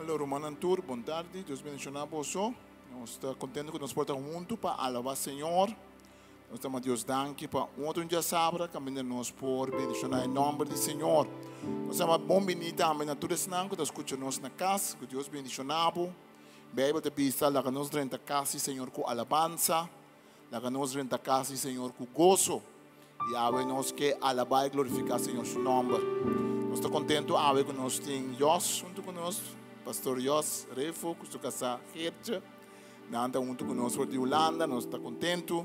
Hallo rumannan tur, bon tardi, Dios bendiciona boso. Nos ta contento cu nos por ta hunto pa alaba Señor. Nos ta Dios danki pa un otro dia sabra caminda nos por bendiciona e nomber di Señor. Nos ta bon bini tambe na tur esnan cu ta scucha nos na cas, cu Dios bendiciona bo. Bijbel ta bisa laga nos drenta cas di Señor cu alabansa, laga nos drenta cas di Señor cu goso. I awe nos ke alabá i glorifiká Señor su nòmber. Nos ta kontentu awe ku nos tin Jos huntu ku nos, Pastor Jos Refo ku su kasá Geertje. Nan ta huntu ku nos for di Hulanda. Nos ta kontentu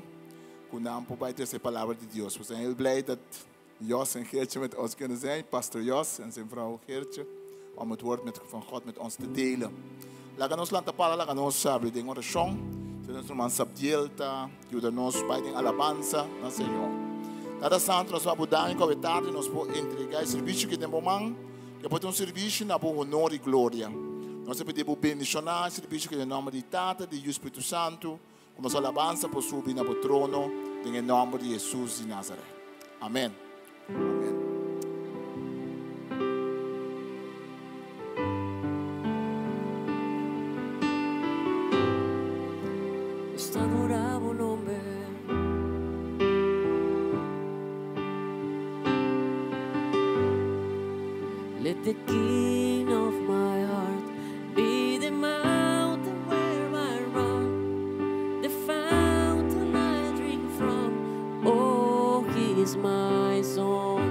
ku nan por bai trese e palabra di Dios. We zijn heel blij dat Jos en Geertje met ons kunnen zijn, Pastor Jos en zijn vrouw Geertje, om het woord met, van God met ons te delen. Laga nos lanta para, laga nos habri den orashon. Si nos ruman Sabdiel ta Yuda nos bai den alabansa na Señor. Tata Santu, nos ta danki ku awe tardi nos por entregá e servisio ki den bo man, ku por ta un servisio na bo honor i gloria. Nos ta pidi bo bendishoná e servisio ki den nòmber di Tata, di Yu i Spiritu Santu, ku nos alabansa por subi na bo trono den e nòmber di Hesus di Nazaret. Amen. Amen. Nos ta adora bo nomber. Let the king of my heart be the mountain where I run, the fountain I drink from. Oh, he is my song.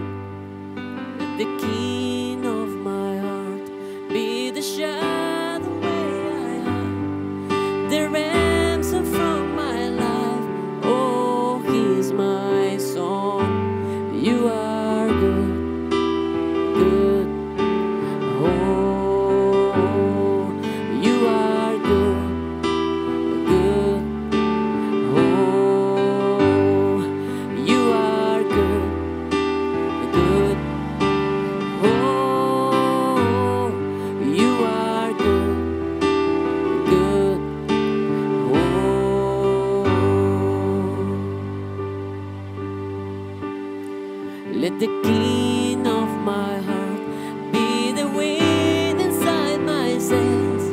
Let the king of my heart be the shadow where I hide, the ransom from my life. Oh, he is my song. You are good, good. Oh, you are good, good. Oh, you are good, good. Oh, you are good, good. Oh, let the king of my heart be the wind inside my sails,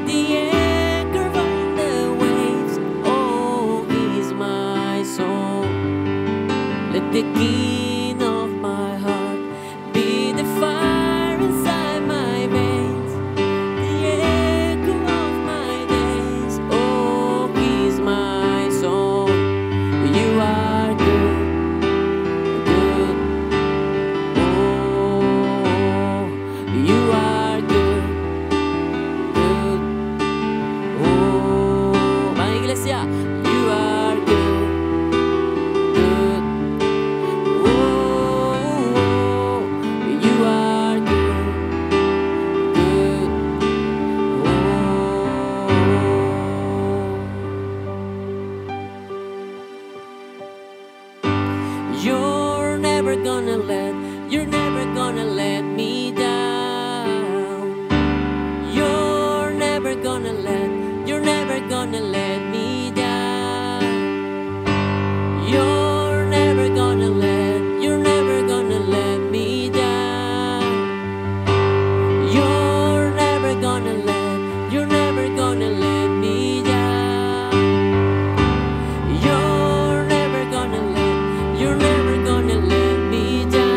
the anchor on the waves. Oh, he's my soul. Let the king of my heart be the fire inside my veins, the echo of my days. Oh, he's my soul. You are good, good. Oh, you are good, good. Oh, va iglesia, you are good, good. Oh, you are good, good. Oh. You're never gonna let, you're never gonna let me down. You're never gonna let, you're never gonna let me down. You're never gonna let, you're never gonna let me down. You're never gonna let, you're never gonna let me down. You're never gonna let, you're never gonna let me down.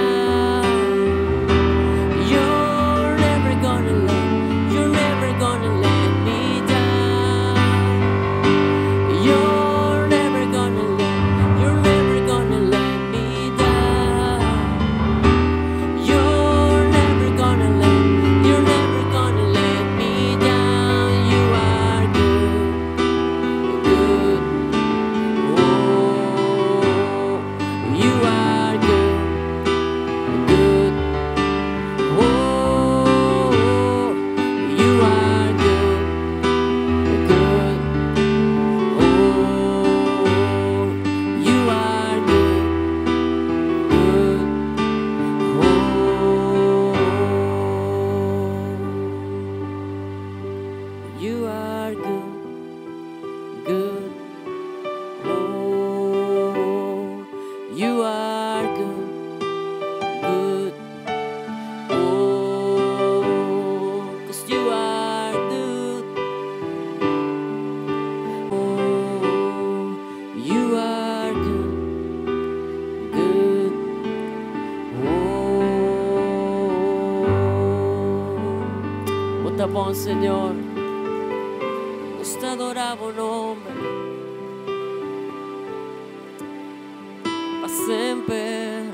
Bon, Señor. Nos ta adora bo nomber. Pa semper.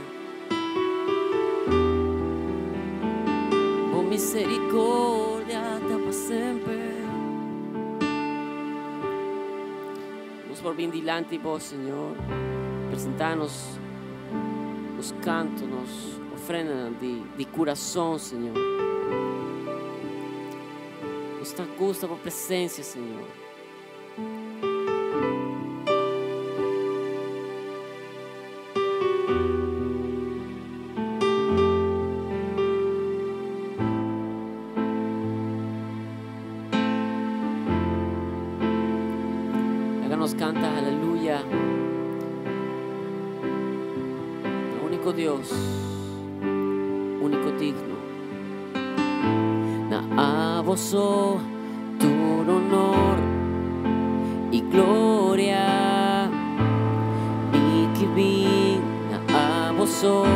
Bo misericordia ta pa semper. Nos por bin dilanti bo, Señor. Presenta nos nos canto, nos ofrenda di curason, Señor. Nos ta gusta bo presencia, Señor. Laga nos canta aleluya. E unico Dios, unico digno. Na abo so tur honor y gloria. Mi ke bin na abo so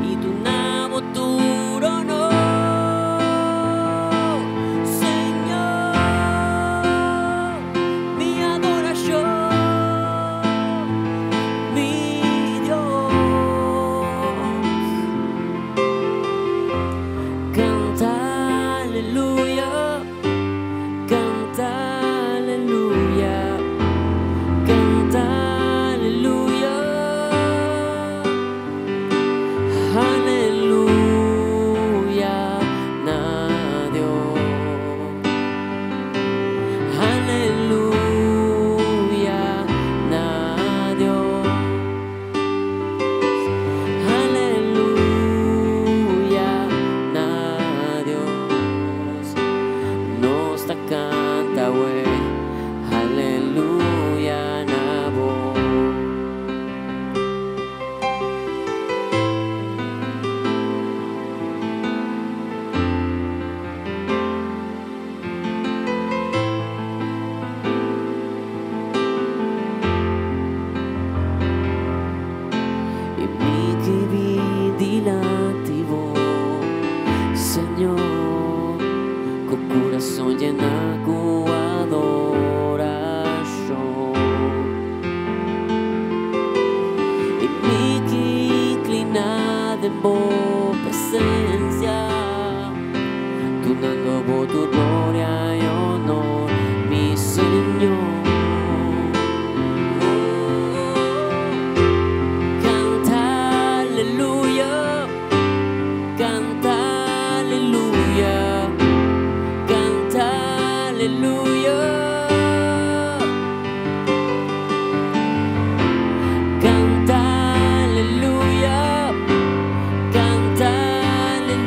y duna bo tur honor. Señor, mi adoracion, mi Dios. Canta aleluya, canta aleluya, canta aleluya, aleluya na Dios, aleluya na Dios, aleluya na Dios. Nos ta canta we, aleluya na bo. Y mi ke bin dilanti bo, Señor, cu curason yena cu adoracion. Y mi ke inclina den bo presencia, dunando bo tur gloria y honor, mi Señor. Canta aleluya, canta aleluya, canta aleluya. Canta aleluya, canta aleluya.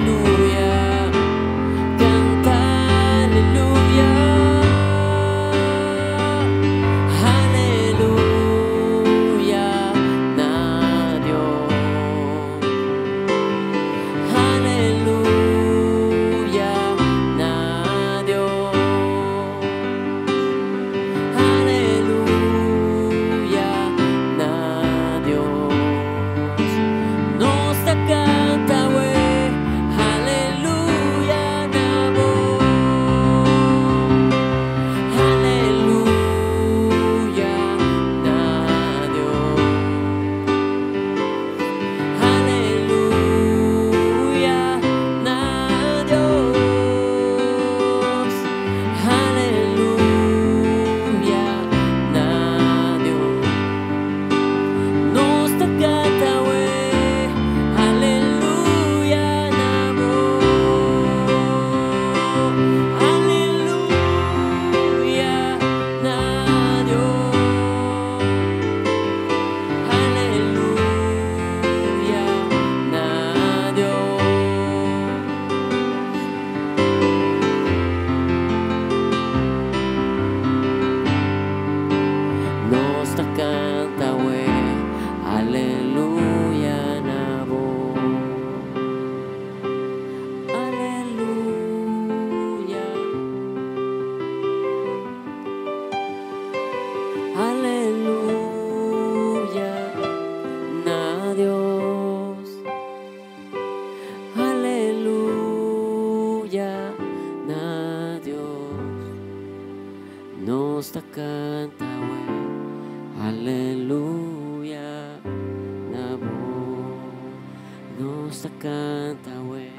Nos ta canta we.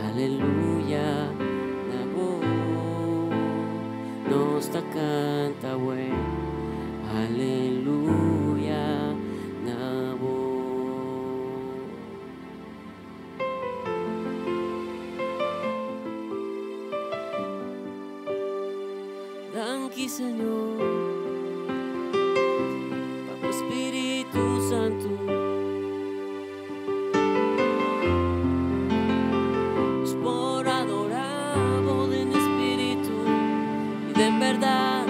Aleluya na bo. Nos ta canta we. Aleluya na bo. Danki Señor pa bo Spiritu Santu. Nos por adorá bo den spiritu i den bèrdat.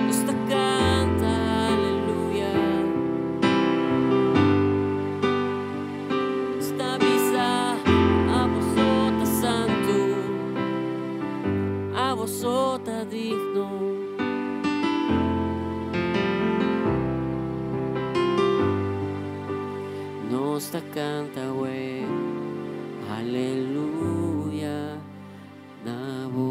Nos ta kanta aleluya. Nos ta bisa abo so ta santu, abo so ta digno. Nos ta kanta we, aleluya na bo.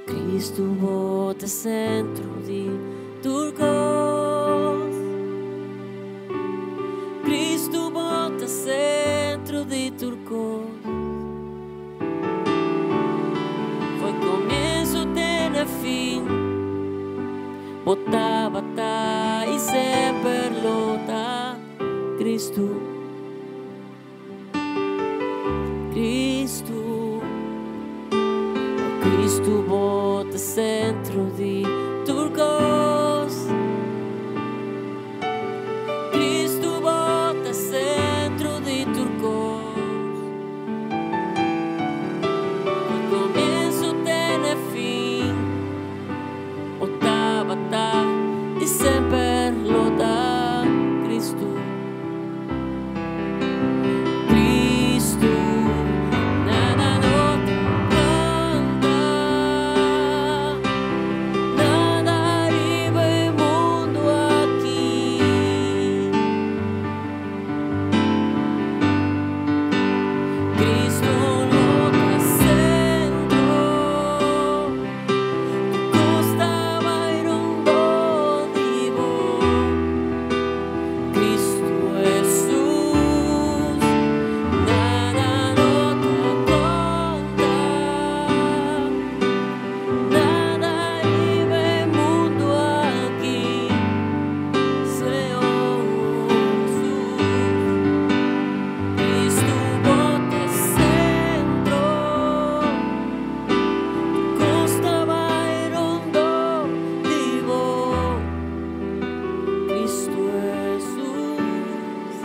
Cristo bo ta sentro di tur kos. Cristo bo ta sentro di tur kos. For di komienso te na fin. Bo tabata i semper lo ta Cristo. Cristo. Cristo bo ta sentro di tur kos. Cristo bo ta sentro di tur kos. For di komienso te na fin. Bo tabata i semper lo ta Cristo. Cristo, nada no ta konta, nada riba e mundu aki. Cristo lo ta sentro, tur kos ta bai rondó di bo. Cristo Jesus, nada no ta konta, nada riba e mundu aki, Señor Jesus. Cristo bo ta sentro, tur kos ta bai rondó di bo. Cristo Jesus.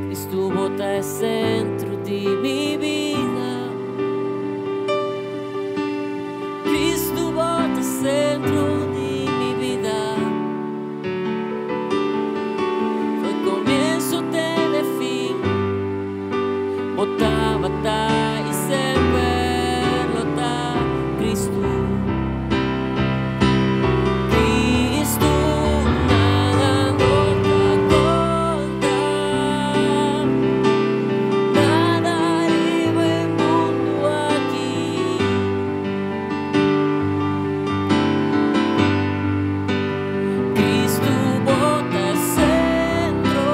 Cristo bo ta sentro di mi bida. Cristo bo ta sentro di mi bida. For di komienso te na fin. Bo tabata i semper lo ta Cristo. Cristo, nada no ta konta, nada riba e mundu aki. Cristo bo ta sentro,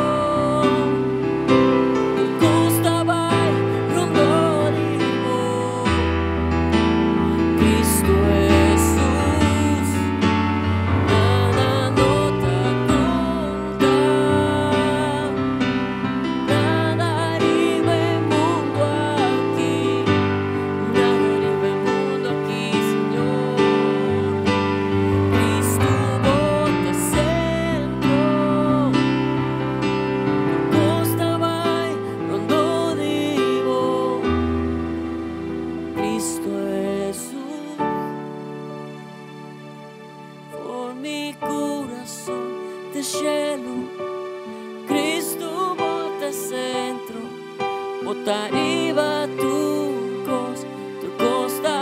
tur kos ta bai rondó di bo. Cristo Jesus, nada no ta konta, nada riba e mundu aki, nada riba e mundu aki, Señor. Cristo bo ta sentro, tur kos ta bai rondó di bo. Cristo Jesus, for mi kurason te shelu. Cristo bo ta sentro, bo ta riba tur kos, tur kos ta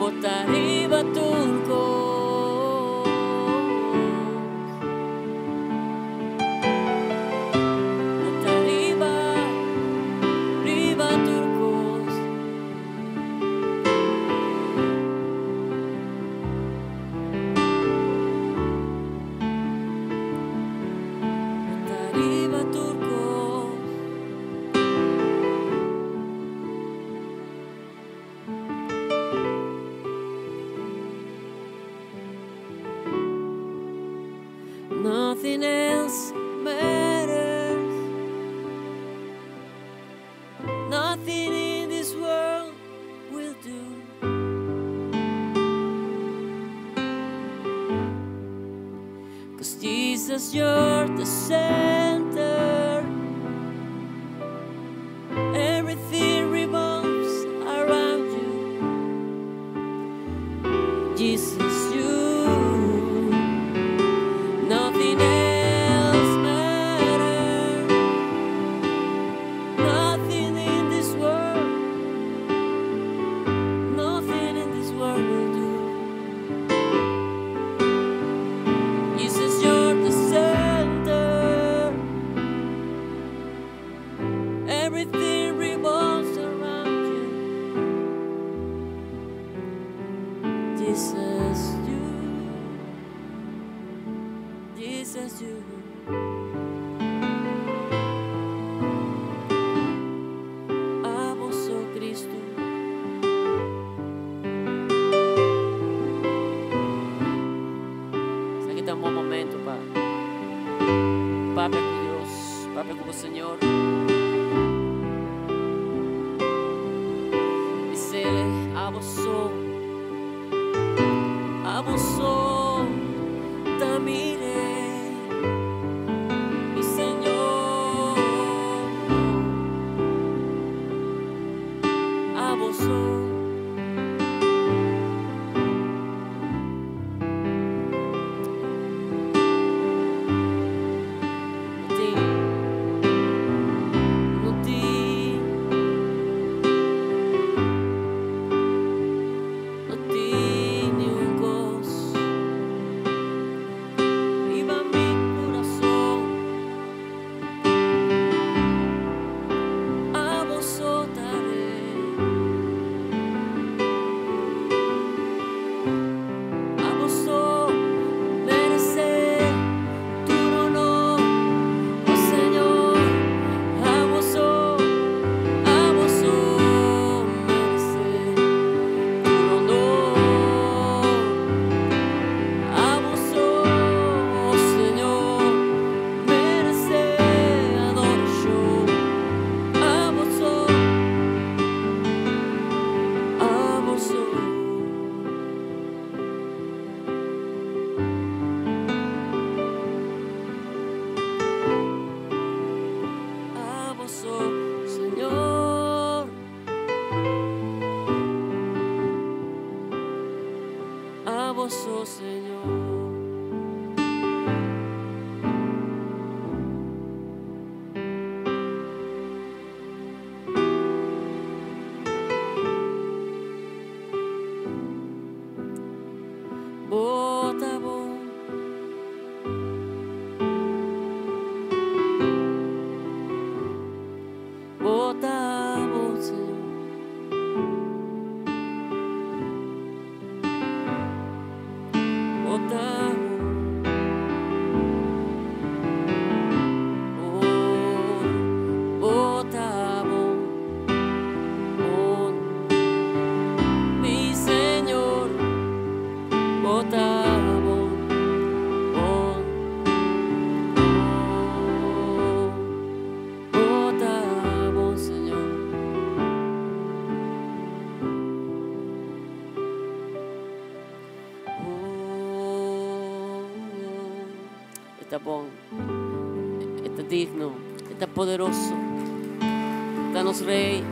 Bo ta riba tur kos. Bo ta riba, riba tur kos. Bo ta riba tur kos. Nothing else matters. Nothing in this world will do. Cause Jesus, you're the center. Everything revolves around you. Jesus, you. Nothing else matters. Nothing in this world. Nothing in this world will do. Jesus, you're the center. Everything revolves around you. Jesus, you. Jesus, you. Abo so Cristo. Esaki ta un bon momento pa papia ku Dios, papia ku Señor. Bis'é abo so, abo so ta mi Rei, mi Señor. Abo so. No tin, no tin, no tin niun kos. Riba mi kurason. Abo so ta Rei. Abo so meresé tur honor, oh Señor. Abo so, abo so meresé tur honor. Abo so, oh Señor, meresé adorashon. Abo so, abo so. Abo so, Señor. Abo so, Señor. Bo ta bon. Bo ta bon, Señor. Bo ta bon. Oh, bo ta bon. Bon. Mi Señor. Bo ta bon. Bon. Oh, bo ta bon, Señor. Oh, e ta bon, e ta digno, e ta poderoso. E ta nos Rei.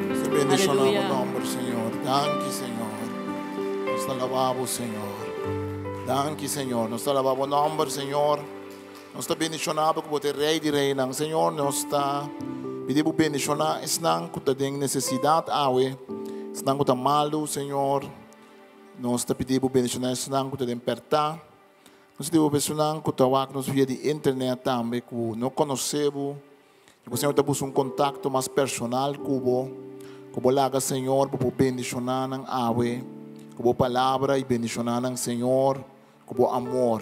Nos bendishoná Aleluya. bo nòmber, Señor. Danki, Señor. Nos ta alabá bo, Señor. Danki, Señor. Nos ta alabá bo nòmber, Señor. Nos ta bendishoná bo ku bo ta Rei di Reinan. Señor, nos ta pidi bo bendishoná esnan ku ta den nesesidat awe. Esnan ku ta malu, Señor. Nos ta pidi Bo bendiciona esnan cu ta den perta. Nos ta pidi Bo pa esnan cu ta wak nos via di internet tambe cu no conoce Bo. Y cu Señor ta busca un contacto mas personal cu Bo. Cu Bo laga Señor pa Bo bendiciona nan awe cu Bo palabra y bendiciona nan Señor cu Bo amor.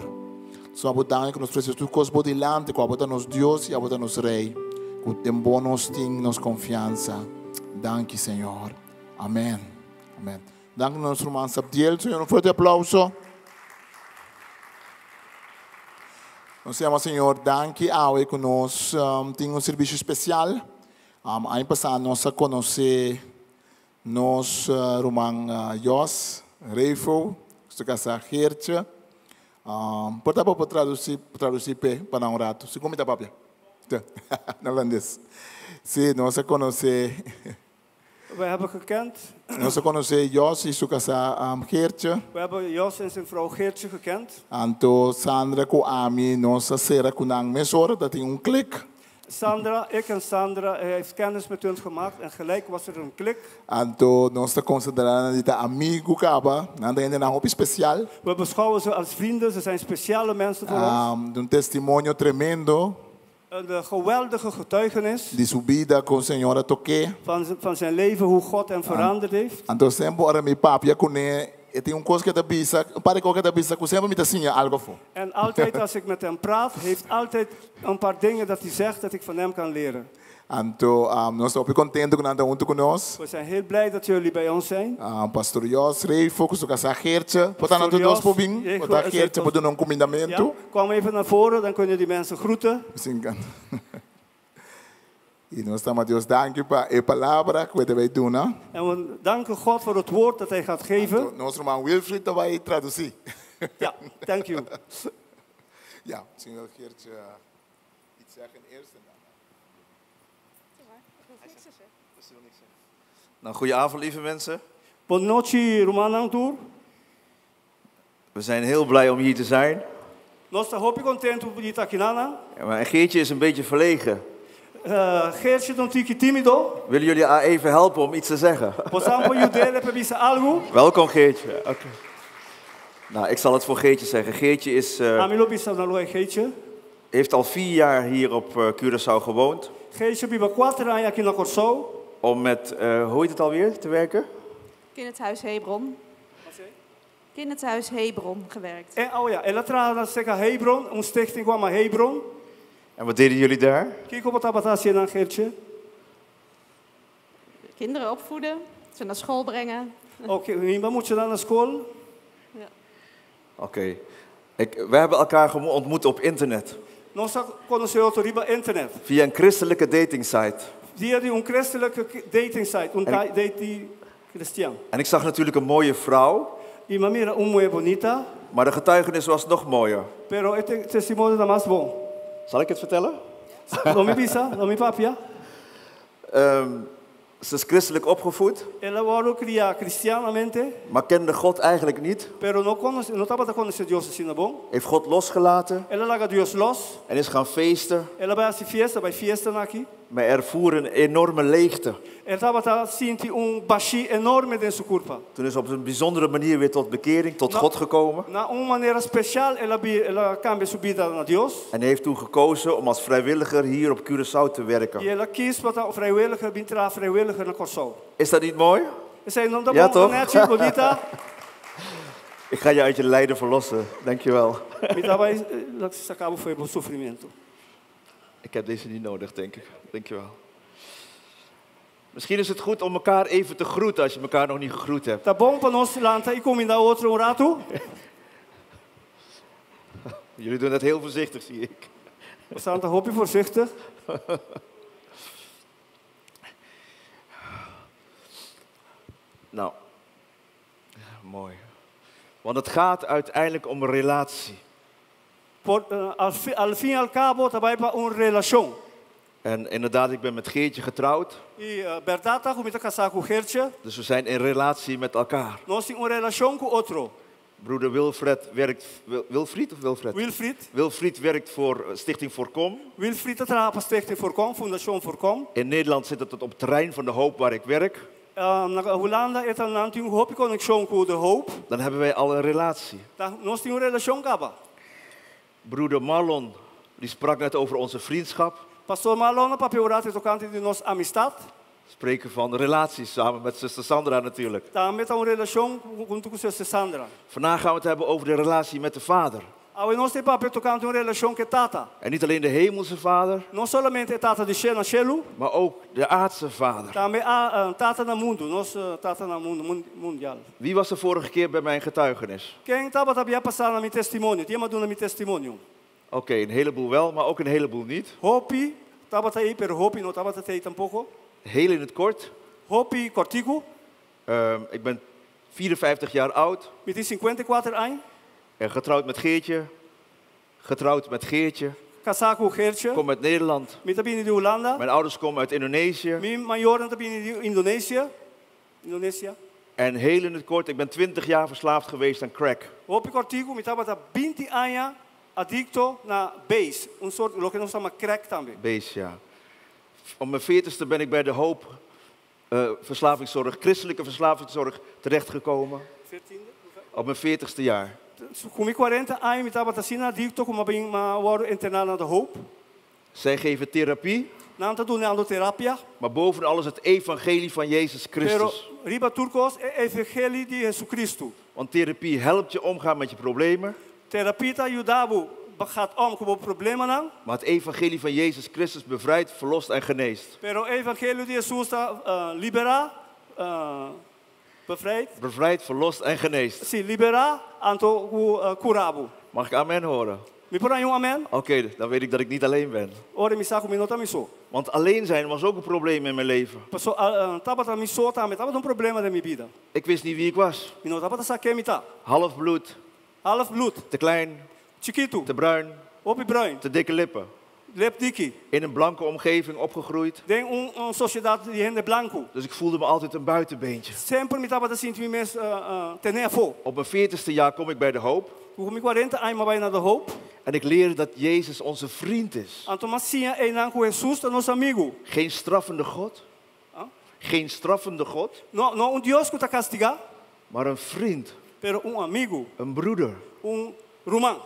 So abo danki cu nos trece tur cos Bo dilanti cu Abo ta nos Dios y Abo ta nos Rey cu den Bo nos tin nos confiansa. Danki Señor. Amen. Amen. Danki nos ruman Sabdiel. Señor un fuerte aplauso. Nos yama Señor danki awe cu nos um, tin un servicio especial. Um, aña pasá nos a conoce nos uh, ruman uh, Jos Reifo, su casa Geertje. Um, por ta por traduci, traduci pe pa un rato. Si como ta papia? Na holandês. Si, nos a conoce We hebben gekend, Nos a conoce Jos y su casa Geertje. We hebben Jos en zijn vrouw Geertje gekend. Anto Sandra cu ami nos a cera cu nan mesora, tabatin un klik. Sandra, ik en Sandra heeft kennis met hun gemaakt en gelijk was er een klik. Anto nos ta considera nan di ta amigo caba, nan ta hendenan hopi special. We beschouwen ze als vrienden, ze zijn speciale mensen voor ons. Un testimonio tremendo. Een geweldige getuigenis. Di su bida con Señor a toké. Van zijn leven, hoe God hem veranderd heeft. Anto semper ora mi papia kuné, e tin un kos ku e ta bisa, un par di kos ku e ta bisa ku semper mi ta siña algu afó. En altijd als ik met hem praat, heeft altijd een paar dingen dat hij zegt dat ik van hem kan leren. Anto nos ta hopi kontentu ku nan ta huntu ku nos. We zijn heel blij dat jullie bij ons zijn. Pastor Jos Reifo ku su kasá Geertje. Por ta nan tur dos por bin? Por ta Geertje por duna un kumindamentu? Ja, kom even naar voren, dan kunnen die mensen groeten. I nos ta ama Dios danki pa e palabra ku e ta bai duna. En we danken God voor het woord dat hij gaat geven. Anto nos ruman Wilfried ta bai tradusí. Ja, thank you. Ja, misschien wil Geertje iets zeggen eerst en dan. Nou, goedenavond lieve mensen. Bon nochi rumannan tur. We zijn heel blij om hier te zijn. Nos ta hopi kontentu di ta akinan. Ja, maar Geertje is een beetje verlegen. Geertje ta un tiki tímido. Willen jullie haar even helpen om iets te zeggen? Boso por yud'é pa bisa algu? Welkom Geertje. Oké. Nou, ik zal het voor Geertje zeggen. Geertje is, Ami lo bisa na lugá di Geertje. heeft al 4 jaar hier op Curaçao gewoond. Geertje a biba kuater aña aki na Kòrsou. Om met, hoe heet het alweer, te werken? Kinderthuis Hebron. Kinderthuis Hebron gewerkt. En, oh ja, el a traha na Seka Hebron, un stichting ku ama Hebron. En wat deden jullie daar? Kiko bo tabata hasi nan, Geertje? Kinderen opvoeden, ze naar school brengen. Oké, hiba muchanan na skol. Ja. Oké. Ik, we hebben elkaar ontmoet op internet. Nos a konosé otro riba internet. Via een christelijke datingsite. Via di un christelijke datingsite, un dating cristian. En ik zag natuurlijk een mooie vrouw. I m'a mira un muhé bunita. Maar de getuigenis was nog mooier. Pero e testimonio ta mas bon. Zal ik het vertellen? Lo mi bisa, lo mi papia. Ze is christelijk opgevoed. El a wòrdu kriá kristianamente. Maar kende God eigenlijk niet. Pero no konosé, no tabata konosé Dios asina bon. Heeft God losgelaten. El a laga Dios los. En is gaan feesten. El a bai hasi fiesta, bai fiesta na aki. Maar ervoer een enorme leegte. El tabata sinti un bashí enorme den su kurpa. Toen is ze op een bijzondere manier weer tot bekering, tot Na God gekomen. Na un manera spesial el a bi, el a kambia su bida na Dios. En heeft toen gekozen om als vrijwilliger hier op Curaçao te werken. I el a kis pa ta vrijwilliger, bin traha vrijwilliger na Kòrsou. Is dat niet mooi? Esei no ta Ja, bon, toch? Nechi, bonita? Ik ga je uit je lijden verlossen. Dankjewel. Mi ta bai saka bo for di bo sufrimentu. Ik heb deze niet nodig, denk ik. Dankjewel. Misschien is het goed om elkaar even te groeten als je elkaar nog niet gegroet hebt. Ta bon pa nos lanta i kuminda otro un ratu. Jullie doen dat heel voorzichtig, zie ik. Boso ta hopi voorzichtig. Nou, mooi. Want het gaat uiteindelijk om relatie. Por, al, al fin y al cabo ta bai pa un relashon. En inderdaad, ik ben met Geertje getrouwd. I bèrdat ta ku mi ta kasá ku Geertje. Dus we zijn in relatie met elkaar. Nos tin un relashon ku otro. Broeder Wilfred werkt, Wilfried of Wilfred? Wilfried. Wilfried werkt voor Stichting Voorkom. Wilfried ta traha pa Stichting Voorkom, Fundashon Voorkom. In Nederland zit het op het terrein van de hoop waar ik werk. Na Hulanda e nan tin hopi konekshon ku De Hoop. Dan hebben wij al een relatie. Ta, nos tin un relashon kaba. Broeder Marlon, die sprak net over onze vriendschap. Pastor Marlon a papia ora tokante di nos amistat. Spreken van relaties, samen met zuster Sandra natuurlijk. Tambe ta un relashon huntu ku Zuster Sandra. Vandaag gaan we het hebben over de relatie met de Vader. Awe nos ta papia tokante un relashon ku Tata. En niet alleen de hemelse Vader, No solamente e Tata di shelu, na shelu, maar ook de aardse Vader. Tambe e Tata na mundu, nos Tata na mundu mundial. Wie was er vorige keer bij mijn getuigenis? Ken tabata biaha pasá na mi testimonio? Ken a duna mi testimonio. Oké, een heleboel wel, maar ook een heleboel niet. Hopi tabata ei, pero hopi no tabata ei tampoko. Heel in het kort. Hopi kòrtiku. Ik ben 54 jaar oud. Mi tin 54 aña. En getrouwd met Geertje. Getrouwd met Geertje. Kasá ku Geertje. Kom uit Nederland. Mi ta bini di Hulanda. Mijn ouders komen uit Indonesië. Mi mayornan ta bini di Indonesia. Indonesia. En heel in het kort, ik ben 20 jaar verslaafd geweest aan crack. Hopi kòrtiku, mi tabata 20 aña adikto na base, un soort loke nos ta yama crack tambe. Base, ja. Op mijn 40ste ben ik bij de Hoop Verslavingszorg, christelijke verslavingszorg, terechtgekomen. 14e? Op mijn 40ste jaar. Ku mi 40 aña mi tabata asina adikto ku m'a bin m'a wòrdu interná na De Hoop. Zij geven therapie. Nan ta dunando terapia. Maar boven alles het evangelie van Jezus Pero Christus. riba tur kos e evangelio di Jesucristo. Want therapie helpt je omgaan met je problemen. Terapia ta yuda bo gaat om ku bo problemanan. Maar het evangelie van Jezus Christus bevrijdt, verlost en geneest. Pero evangelio di Jesus ta liberá, bevrijdt. Bevrijdt, verlost en geneest. Si, liberá, anto kura bo. Mag ik amen horen? Mi por haña un amen? Oké, dan weet ik dat ik niet alleen ben. Ora mi sa ku mi no ta mi so. Want alleen zijn was ook een probleem in mijn leven. Paso, tabata mi so tambe, tabata un problema den mi bida. Ik wist niet wie ik was. Mi no tabata sa ken mi ta. Half bloed. Half bloed. Te klein. Chikitu. Te bruin. Hopi bruin. Te dikke lippen. Lip diki. In een blanke omgeving opgegroeid. Den un sosiedat di hende blanku. Dus ik voelde me altijd een buitenbeentje. Semper mi tabata sinti mi mes tené afó. Op mijn 40ste jaar kom ik bij De Hoop. Ku mi 40 aña m'a bai na De Hoop. En ik leer dat Jezus onze vriend is. Anto m'a siña einan ku Jesus ta nos amigu. Geen straffende God. Huh? Geen straffende God. No, no un Dios ku ta kastigá. Maar een vriend. Pero un amigu. Een broeder. Un ruman.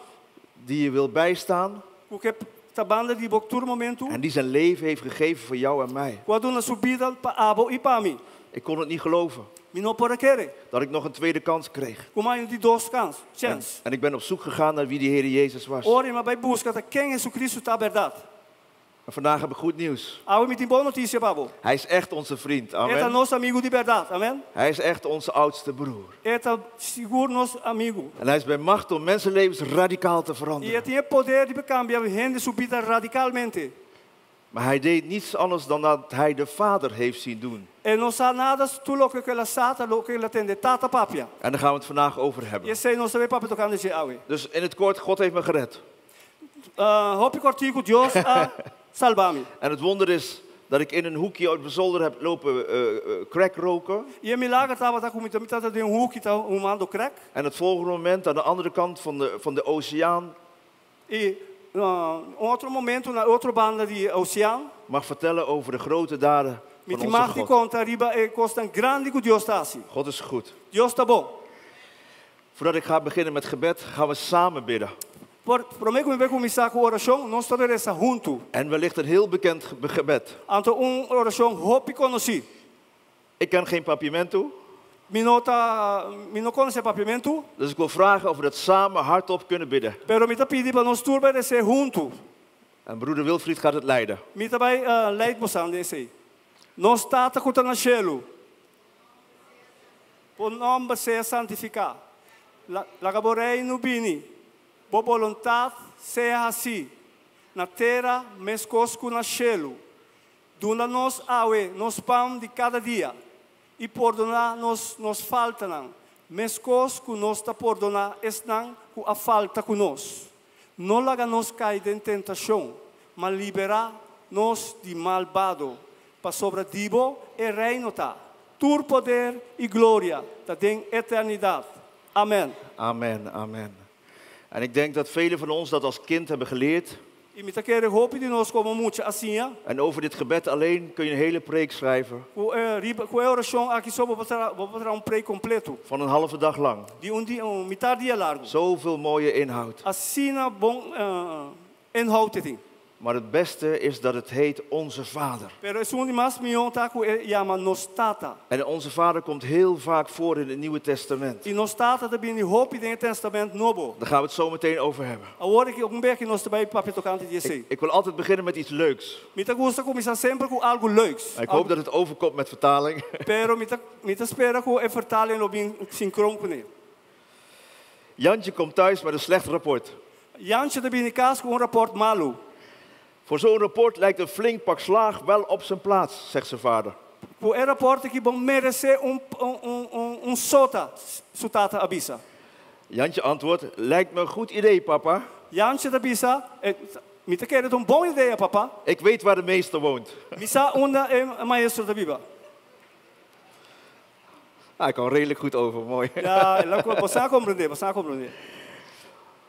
Die je wil bijstaan. Ku ke ta banda di bo tur momento. En die zijn leven heeft gegeven voor jou en mij. Ku a duna su bida pa abo i pa mi. Ik kon het niet geloven. Mi no por a kere. Dat ik nog een tweede kans kreeg. Ku m'a haña di dos kans, En chèns. ik ben op zoek gegaan naar wie die Heer Jezus was. Ora m'a bai buska ta ken Jesucristo ta bèrdat. En vandaag heb ik goed nieuws. Awe mi tin bon notisia pa bo. Hij is echt onze vriend. E ta Amen. nos amigu di bèrdat. Amen. Hij is echt onze oudste broer. E ta sigur nos amigu. En hij is bij macht om mensenlevens radicaal te I veranderen. e tin e poder di kambia hende su bida radikalmente. Maar hij deed niets anders dan dat hij de Vader heeft zien doen. E no sa nada tur loke ku el a sa ta loke el a tende Tata papia. En daar gaan we het vandaag over hebben. I esei nos ta bai papia tokante dje awe. Dus in het kort, God heeft me gered. Hopi kòrtiku, Dios a salba mi. En het wonder is dat ik in een hoekje uit mijn zolder heb lopen crack roken. I e milager tabata ku mi tabata den un huki ta humando crack. En het volgende moment aan de andere kant van de oceaan I un otro momento na otro banda di osean. Mag vertellen over de grote daden Mi van onze mag di God. konta riba e kosnan grandi ku Dios ta hasi. God is goed. Dios ta bon. Voordat ik ga beginnen met gebed, gaan we samen bidden. Por, promé ku mi kuminsá ku orashon, nos ta resa huntu. En wellicht een heel bekend gebed. Anto un orashon hopi konosí. Ik ken geen papiamento, Mi no ta, mi no konosé papiamentu, dus ik wil vragen of we dat samen hardop kunnen bidden. Pero mi ta pidi pa nos tur bai resa huntu. En broeder Wilfried gaat het leiden. Mi ta bai leid boso den esei. Nos Tata ku ta na shelu. Bo nòmber sea santifiká. Laga bo reino bini. Bo boluntat sea hasí. Na tera, meskos ku na shelu. Duna nos awe, nos pan di kada dia. I pordoná nos nos faltanan. Meskos ku nos ta pordoná esnan ku a falta ku nos. No laga nos kai den tentashon, ma liberá nos di malbado. Pasobra di bo e reino ta. Tur poder i gloria, ta den eternidat. Amen. Amen, amen. En ik denk dat velen van ons dat als kind hebben geleerd. I I mi ta kere hopi di nos komo mucha a siña. En over dit gebed alleen kun je een hele preek schrijven Ku e riba ku e orashon aki so bo por traha bo por traha un preek kompleto van een halve dag lang. Di un dia un mitar dia largu. Zoveel mooie inhoud. Asina bon inhoud e tin. Maar het beste is dat het heet Onze Vader. Pero esun di mas mihó ta ku e yama Nos Tata. En Onze Vader komt heel vaak voor in het Nieuwe Testament. I Nos Tata ta bini hopi den e Tèstamènt Nobo. Daar gaan we het zo meteen over hebben. Awor aki un bek nos ta bai papia tokante di esei. Ik, ik wil altijd beginnen met iets leuks. Mi ta gusta kuminsá semper ku algu leuks. Ik hoop dat het overkomt met vertaling. Pero mi ta mi ta spera ku e vertaling lo bin sinkron kuné. Jantje komt thuis met een slecht rapport. Jantje ta bini kas ku un rapòrt malu. Voor zo'n rapport lijkt een flink pak slaag wel op zijn plaats, zegt zijn vader. Ku e rapòrt aki bo meresé un un un un sota, su tata a bisa. Jantje antwoordt, lijkt me een goed idee, papa. Jantje ta bisa, Mi ta kere ta un bon idea, papa. Ik weet waar de meester woont. Mi sa unda e maestro ta biba. Ah, ik kan redelijk goed over, mooi. Ja, el a bo sa komprendé, bo sa komprendé.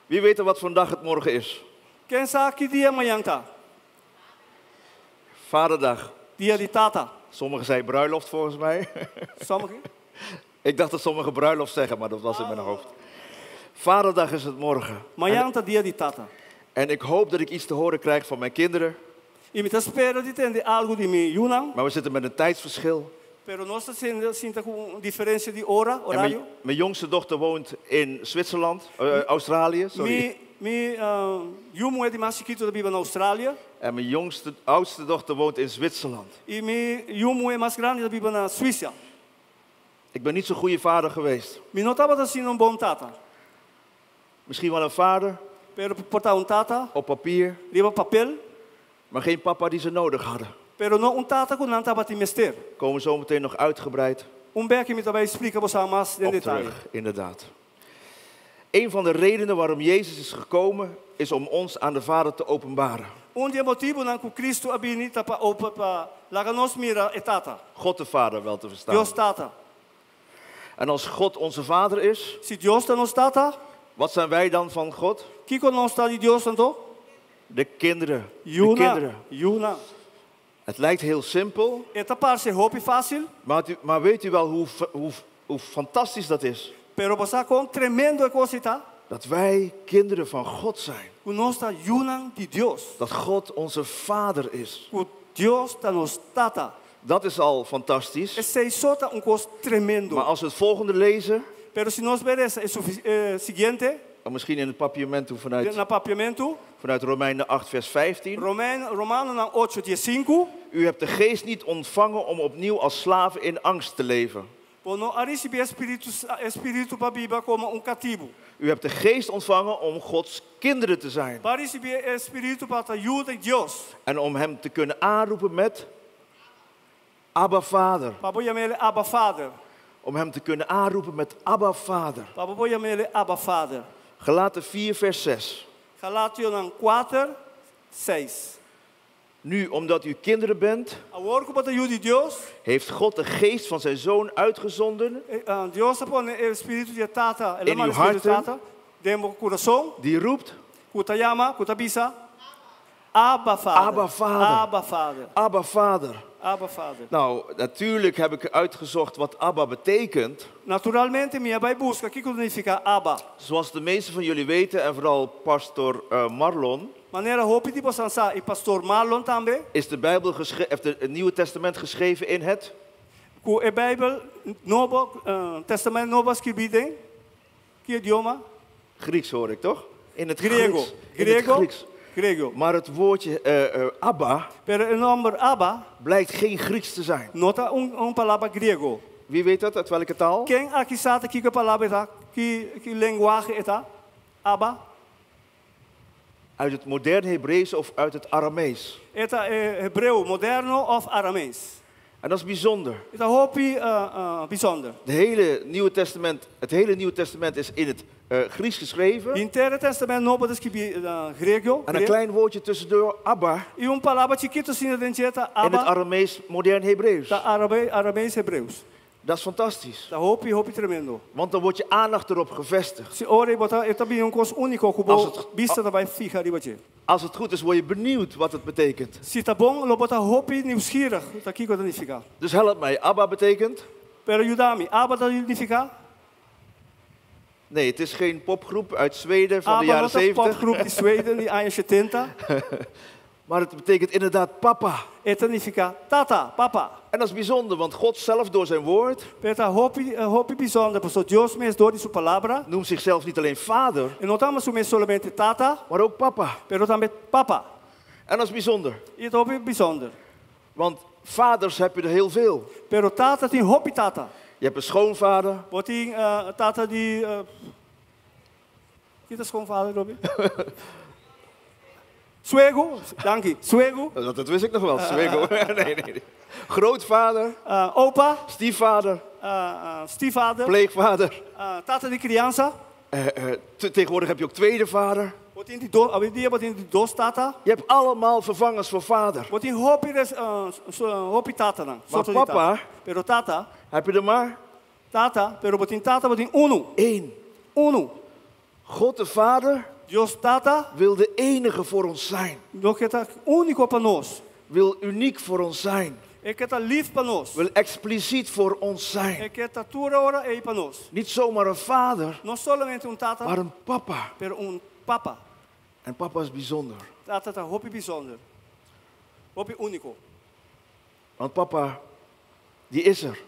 Wie weet er wat voor dag het morgen is? Ken sa ki dia mañan ta? Vaderdag. Dia di tata. Sommigen zeiden bruiloft volgens mij. Sommigen? Ik dacht dat sommigen bruiloft zeggen, maar dat was in mijn hoofd. Vaderdag is het morgen. Mañan ta dia di tata. En ik hoop dat ik iets te horen krijg van mijn kinderen. I mi ta spera di tende algu di mi yunan. Maar we zitten met een tijdsverschil. Pero nos ta sinta ku un diferensia di ora, En orario. mijn, mijn jongste dochter woont in Zwitserland, Australië, sorry. Mi mi yu muhé di mas chikitu ta biba na Australia. En mijn jongste, oudste dochter woont in Zwitserland. I mi yu muhé mas grandi ta biba na Suisia. Ik ben niet zo'n goede vader geweest. Mi no tabata asina un bon tata. Misschien wel een vader Pero por ta un tata op papier, riba papel, maar geen papa die ze nodig hadden. pero no un tata ku nan tabatin mester. Komen we zo meteen nog uitgebreid Un bek mi ta bai splika boso mas den op detaye. terug, inderdaad. Een van de redenen waarom Jezus is gekomen, is om ons aan de Vader te openbaren. Un di e motibunan ku Kristu a bini ta pa open pa laga nos mira e Tata. God de Vader wel te verstaan. Dios Tata. En als God onze Vader is, Si Dios ta nos Tata, wat zijn wij dan van God? kiko nos ta di Dios anto? De kinderen. De Yunan. kinderen. Yunan. Het lijkt heel simpel, E ta parse hopi fásil, maar, u, maar weet u wel hoe, hoe, hoe fantastisch dat is? pero bo sa kon tremendo e kos ei ta? Dat wij kinderen van God zijn. Ku nos ta yunan di Dios. Dat God onze Vader is. Ku Dios ta nos Tata. Dat is al fantastisch. Esei so ta un kos tremendo. Maar als we het volgende lezen, Pero si nos bai lesa e siguiente, en misschien in het papiamento vanuit, na papiamento, vanuit Romeinen 8, vers 15. Romein, Romanonan 8, 15. U hebt de geest niet ontvangen om opnieuw als slaven in angst te leven. Bo no a risibí e spiritu, e spiritu pa biba komo un katibu. U hebt de geest ontvangen om Gods kinderen te zijn. Bo a risibí e spiritu pa ta yu di Dios. En om hem te kunnen aanroepen met Abba Vader. Pa bo yam'é Abba Vader. Om hem te kunnen aanroepen met Abba Vader. Pa bo yam'é Abba Vader. Galaten 4, vers 6. Galationan 4, 6. Nu, omdat u kinderen bent, Awor ku bo ta yu di Dios, heeft God de geest van zijn zoon uitgezonden. Dios a pone e spiritu di e Tata, el a In manda uw e spiritu di harten. Tata, den bo kurason. Die roept, Ku ta yama, ku ta bisa, Abba Vader. Abba Vader. Abba Vader. Abba Vader. Abba Vader. Nou, natuurlijk heb ik uitgezocht wat Abba betekent. Naturalmente mi a bai buska kiko ta nifiká Abba. Zoals de meesten van jullie weten, en vooral pastor Marlon, Manera hopi di boso sa i pastor Marlon tambe, is de Bijbel heeft het Nieuwe Testament geschreven in het ku e Bijbel Nobo, Testament Nobo a skirbí den ki idioma? Grieks, hoor ik toch? In het Griego. Grieks. In het Griego. Grieks. Griego. Maar het woordje Abba Pero e nòmber Abba blijkt geen Grieks te zijn. no ta un, un palabra griego. Wie weet dat? Uit welke taal? Ken aki sa ta kiko e palabra ta? Ki, ki lenguahe e ta? Abba? Uit het modern Hebreeuws of uit het Aramees. E ta hebreo moderno òf aramees. En dat is bijzonder. E ta hopi bijzonder. Het hele Nieuwe Testament, het hele Nieuwe Testament is in het Grieks geschreven. Henter Testament Nobo ta skirbí griego. En een klein woordje tussendoor, Abba, I un palabra chikitu asina den dje ta in het Abba, Aramees modern Hebreeuws. ta arabe, aramees hebreus. Dat is fantastisch. Ta hopi, hopi tremendo. Want dan wordt je aandacht erop gevestigd. Si ora bo ta, e ta bira un kos úniko ku Als bo het- bista ta bai fiha riba dje. Als het goed is, word je benieuwd wat het betekent. Si ta bon, lo bo ta hopi nieuwsgierig ta kiko e ta nifiká. Dus help mij. Abba betekent? Pero yuda mi, Abba ta nifiká? Nee, het is geen popgroep uit Zweden van de Abba jaren no ta 70. popgroep di Zweden di aña 70. Maar het betekent inderdaad papa. E ta nifiká tata, papa. En dat is bijzonder, want God zelf door zijn woord Pero ta hopi, hopi bijzonder, pasobra Dios mes dor di su palabra. noemt zichzelf niet alleen vader, E no ta yama su mes solamente tata, maar ook papa. pero tambe papa. En dat is bijzonder, I ta hopi bijzonder. want vaders heb je er heel veel. Pero tata tin hopi tata. Je hebt een schoonvader, Bo tin tata di Kiko ta schoonvader, Robby? Suegro, danki. Suegro. Dat wist ik nog wel, suegro. Nee, nee, nee. Grootvader. Opa. Stiefvader. Stiefvader. Pleegvader. Tata di criança. Tegenwoordig heb je ook tweede vader. Bo tin di do, awendia bo tin di dos tata. Je hebt allemaal vervangers voor vader. Bo tin hopi res, so, hopi tata nan. Maar Sorto di papa, tata. Pero tata, heb je er maar? Tata, pero bo tin tata, bo tin unu. Eén. Unu. God de Vader Dios Tata wil de enige voor ons zijn. Lo ke ta úniko pa nos. Wil uniek voor ons zijn. E ke ta lief pa nos. Wil expliciet voor ons zijn. E ke ta tur ora ei pa nos. Niet zomaar een vader, No solamente un tata, maar een papa. pero un papa. En papa is bijzonder. Tata ta hopi bijzonder. Hopi úniko. Want papa, die is er.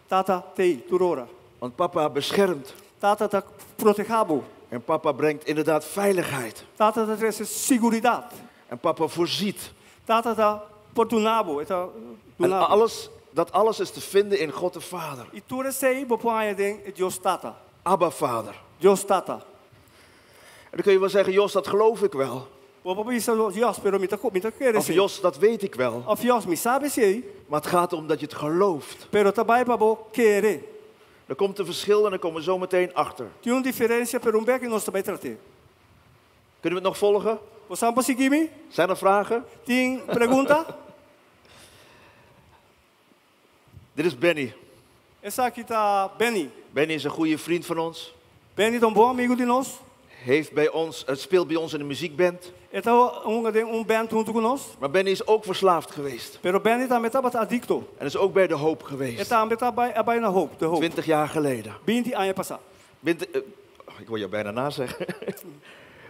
Tata t'ei, tur ora. Want papa beschermt. Tata ta protehá bo. En papa brengt inderdaad veiligheid. Tata ta trese seguridat. En papa voorziet. Tata ta por duna bo, e ta En duna bo. dat alles is te vinden in God de Vader. I tur esei bo por haña den Dios Tata. Abba Vader. Dios Tata. En dan kun je wel zeggen, Jos, dat geloof ik wel. Bo por bisa, Jos, pero mi ta mi ta kere Of esei. Jos, dat weet ik wel. Of Jos, mi sabi esei. Maar het gaat om dat je het gelooft. Pero ta bai pa bo kere. Er komt een verschil en daar komen we zo meteen achter. Tin un diferensia, pero un bek nos ta bai trat'é. Kunnen we het nog volgen? Bo por sigui mi? Zijn er vragen? Tin pregunta? Dit is Benny. Esaki ta Benny. Benny is een goede vriend van ons. Benny ta un bon amigu di nos. Heeft bij ons, het speelt bij ons in de muziekband. E ta un band huntu ku nos. Maar Benny is ook verslaafd geweest. Pero Benny tambe tabata adikto. En is ook bij de Hoop geweest. E tambe ta bai, bai na Hoop, de Hoop. 20 jaar geleden. 20 aña pasá. Oh, ik wil jou bijna nazeggen.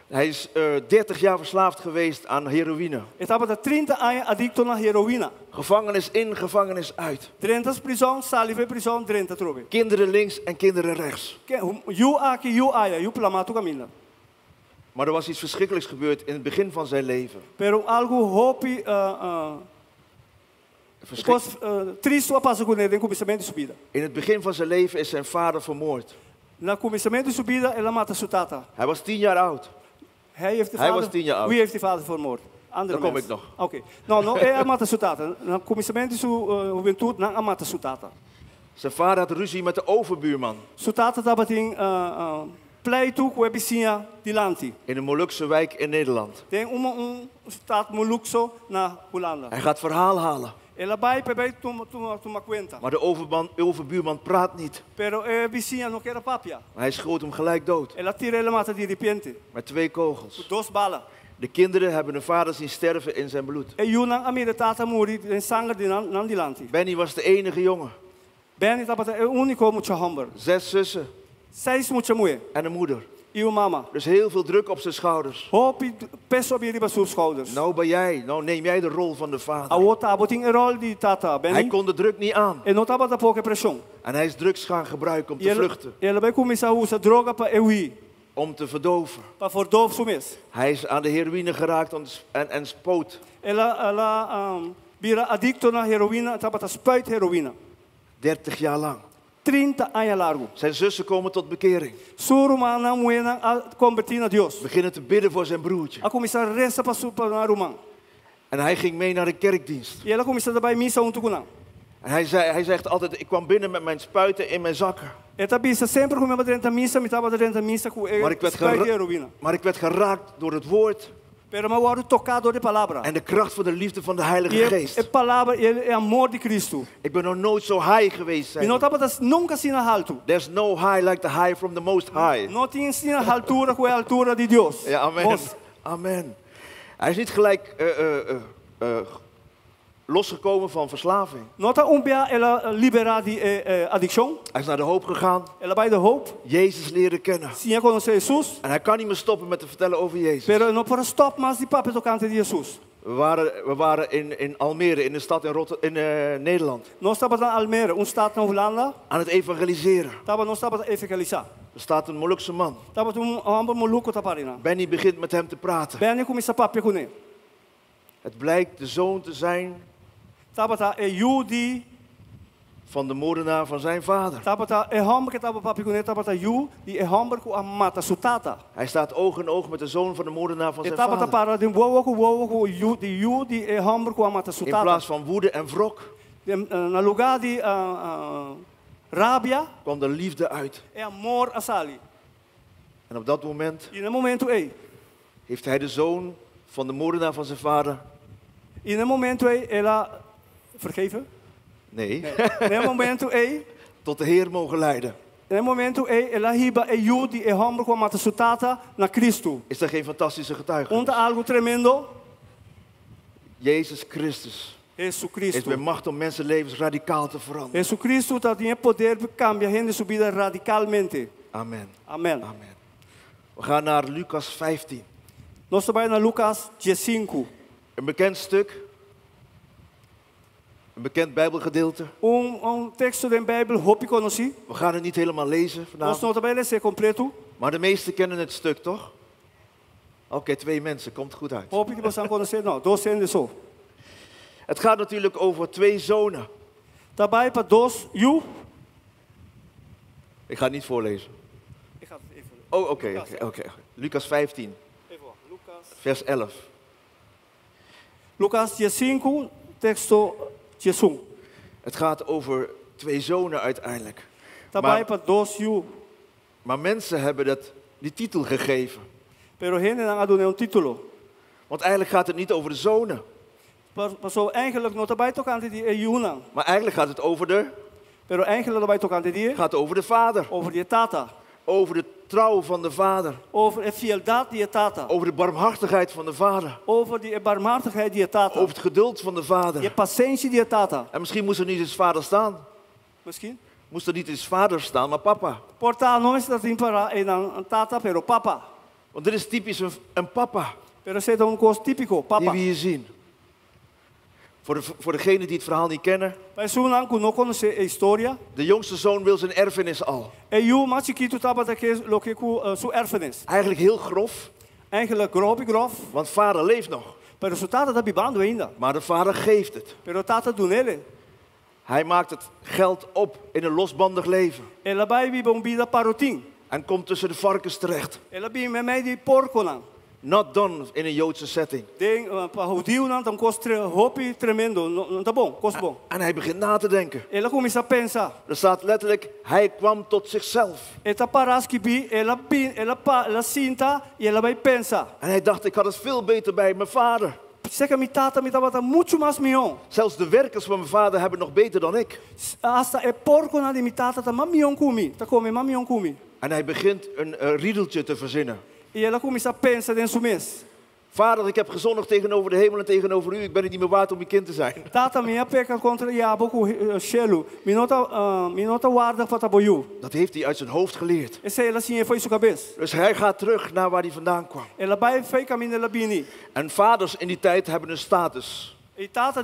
Hij is 30 jaar verslaafd geweest aan heroïne. E tabata 30 aña adikto na heroïna. Gevangenis in, gevangenis uit. Drenta prizòn, sali for di prizòn, drenta trobe. Kinderen links en kinderen rechts. Yu aki, yu aya, yu plamá tur kaminda. Maar er was iets verschrikkelijks gebeurd in het begin van zijn leven. Pero algu hopi kos tristu a pasa kuné den kuminsamentu di su bida. In het begin van zijn leven is zijn vader vermoord. Na kuminsamentu di su bida, el a mata su tata. Hij was 10 jaar oud. Hij heeft de Hij vader was 10 jaar oud. Wie heeft die vader vermoord? Andere Daar kom mensen. ik nog. Oké. No, no, el a mata su tata. Na kuminsamentu di su hubentut, nan a mata su tata. Zijn vader had ruzie met de overbuurman. Su tata tabatin pleitu ku e bisiña dilanti. In een Molukse wijk in Nederland. Den un stad Molukso na Hulanda. Hij gaat verhaal halen. El a bai pa bai tuma kuenta. Maar de overbuurman praat niet. Pero e bisiña no kier a papia. Maar hij schoot hem gelijk dood. El a tir'é mata di repente. Met 2 kogels. Dos bala. De kinderen hebben hun vader zien sterven in zijn bloed. E yunan a mira tata muri den sanger di nan, nan dilanti. Benny was de enige jongen. Benny tabata e úniko mucha hòmber. 6 zussen. 6 mucha muhé. En een moeder. I un mama. Dus heel veel druk op zijn schouders. Hopi peso riba su schouders. Nou ben jij, nou neem jij de rol van de vader. Awor abo tin e rol di tata, Benny. Hij kon de druk niet aan. E no tabata por ku e preshon. En hij is drugs gaan gebruiken om te vluchten. El a bai kuminsá usa droga pa e hui. Om te verdoven. Pa verdoof su mes. Hij is aan de heroïne geraakt en spoot. El a, el a bira adikto na heroïna, tabata spuit heroïna. 30 jaar lang. 30 aña largu. Zijn zussen komen tot bekering. Su rumannan muhénan a kombertí na Dios. Beginnen te bidden voor zijn broertje. A kuminsá resa pa su pa nan ruman. En hij ging mee naar de kerkdienst. I el a kuminsá bai misa huntu ku nan. En hij zegt altijd, ik kwam binnen met mijn spuiten in mijn zakken. E ta bisa semper ku mi a drenta misa, mi tabata drenta misa ku e Maar ik werd spuit heroïna. Maar ik werd geraakt door het woord. Pero m'a wòrdu toká dor di palabra. En de kracht van de liefde van de Heilige E, Geest. e palabra, e, e amor di Kristu. Ik ben nog nooit zo high geweest, zei Mi no hij. tabata nunka asina haltu. There's no high like the high from the most high. No tin asina haltura ku e haltura di Dios. Ja, amen. Bos. Amen. Hij is niet gelijk losgekomen van verslaving. No ta un bia el a liberá di adikshon. Hij is naar de hoop gegaan, El a bai De Hoop. Jezus leren kennen. Siña konosé Hesus. En hij kan niet meer stoppen met te vertellen over Jezus. Pero e no por a stòp mas di papia tokante di Hesus. We waren in Almere, in de stad in Nederland, Nos tabata na Almere, un stat na Hulanda. Aan het evangeliseren. Nos tabata evangelisá. Er staat een Molukse man. Tabata un hòmber moluko ta pará einan. Benny begint met hem te praten. Benny a kuminsá papia kuné. Het blijkt de zoon te zijn Tabata e yu di van de moordenaar van zijn vader. Tabata e hòmber ku tabata papia kuné, tabata yu di e hòmber ku a mata su tata. Hij staat oog in oog met de zoon van de moordenaar van E zijn tabata vader. para den wowo ku wowo ku yu di yu di e hòmber ku a mata su In tata. plaats van woede en wrok Na lugá di rabia, kwam de liefde uit. e amor a sali. En op dat moment I na e momento ei, heeft hij de zoon van de moordenaar van zijn vader. i na e momento ei, el a vergeven. Nee, Na e momento ei, tot de Heer mogen leiden. na e momento ei, el a hiba e yu di e hòmber ku a mata su tata na Kristu. Is dat geen fantastische getuigenis? Un ta algu tremendo, Jezus Christus is Jesucristo. bij macht om mensenlevens radicaal te veranderen. Jesucristo ta tin poder pa kambia hende su bida radikalmente. Amen. Amèn. Amen. We gaan naar Lucas 15. Nos ta bai na Lucas 15. Een bekend stuk. Een bekend Bijbelgedeelte. Un teksto di Beibel hopi konosí. We gaan het niet helemaal lezen Nos vanavond. no ta bai les'é kompleto. Maar de meesten kennen het stuk, toch? Oké, twee mensen. Komt goed uit. Hopi di boso konosé, no, dos hende so. Het gaat natuurlijk over twee zonen. Ta bai pa dos yu. Ik ga het niet voorlezen. Ik ga het even. Oh, oké. Lucas 15, Even, Lucas. vers 11. Lucas 15, teksto 11. Het gaat over twee zonen uiteindelijk. Ta bai Maar, pa dos yu. maar mensen hebben die titel gegeven. Pero hendenan a dun'é un título. Want eigenlijk gaat het niet over de zonen. Paso eigenlijk no ta bai tokante di e yunan. Maar eigenlijk gaat het over de, Pero eigenlijk ta bai tokante di gaat over de vader. over di tata. Over de trouw van de vader. Over e fieldat di tata. Over de barmhartigheid van de vader. Over di barmhartigheid di tata. Over het geduld van de E vader. pasenshi di tata. En misschien moest er niet eens vader staan. Misschien? Moest er niet eens vader staan, maar papa. Por ta no mester tin pará einan tata, pero papa. Want dit is typisch een papa Pero esei ta un kos típiko, die papa. we hier zien. Voor degenen die het verhaal niet kennen. Pa esunnan ku no konosé e historia. De jongste zoon wil zijn erfenis al. E yu mas chikitu tabata ke loke ku su erfenis. Eigenlijk heel grof, Eigenlijk grof grof, want vader leeft nog. pero su tata ta bibando ainda. Maar de vader geeft het. Pero tata ta dun'é. Hij maakt het geld op in een losbandig leven. El a bai biba un bida parotin. En komt tussen de varkens terecht. El a bin meimei di porkonan. Not done in een Joodse setting. Den pa hudiunan ta un kos hopi tremendo, no, no ta bon, kos bon. En hij begint na te denken. El a kuminsá pensa. Er staat letterlijk, hij kwam tot zichzelf. E ta pará skibí, el a bin, el a pa, el a sinta i el a bai pensa. En hij dacht, ik had het veel beter bij mijn vader. Serka mi tata mi tabata muchu mas mihó. Zelfs de werkers van mijn vader hebben nog beter dan ik. Asta e porkonan di mi tata ta mas mihó ku mi, ta kome mas mihó ku mi. En hij begint een riedeltje te verzinnen. I el a kuminsá pensa den su mes. Vader, ik heb gezondigd tegenover de hemel en tegenover u. Ik ben het niet meer waard om uw kind te zijn. Tata, mi a peka kontra abo ku shelu. Mi no ta mi no ta waardig pa ta bo yu. Dat heeft hij uit zijn hoofd geleerd. Esei el a siña for di su kabes. Dus hij gaat terug naar waar hij vandaan kwam. El a bai fei kaminda el a bini. En vaders in die tijd hebben een status. E tata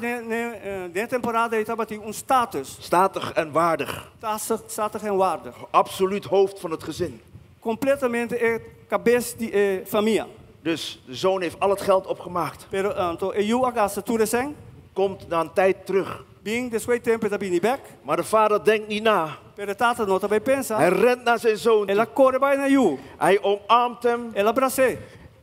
den temporada ei tabatin un status. Statig en waardig. Statig en waardig. Absoluut hoofd van het gezin. Kompletamente e kabes di e famia. Dus de zoon heeft al het geld opgemaakt. Pero anto e yu a gasta tur sèn. Komt na een tijd terug. Bin despues di tempu e ta bini bèk. Maar de vader denkt niet na. Pero tata no ta bai pensa. Hij rent naar zijn zoon El a toe. kore bai na yu. Hij omarmt hem El a bras'é.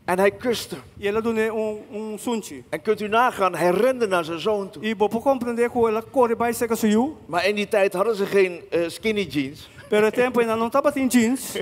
en hij kust hem. I el a dun'é un sunchi. En kunt u nagaan, hij rende naar zijn zoon toe. I bo por komprondé ku el a kore bai serka su yu. Maar in die tijd hadden ze geen skinny jeans, Pero e tempu ei nan no tabatin jeans.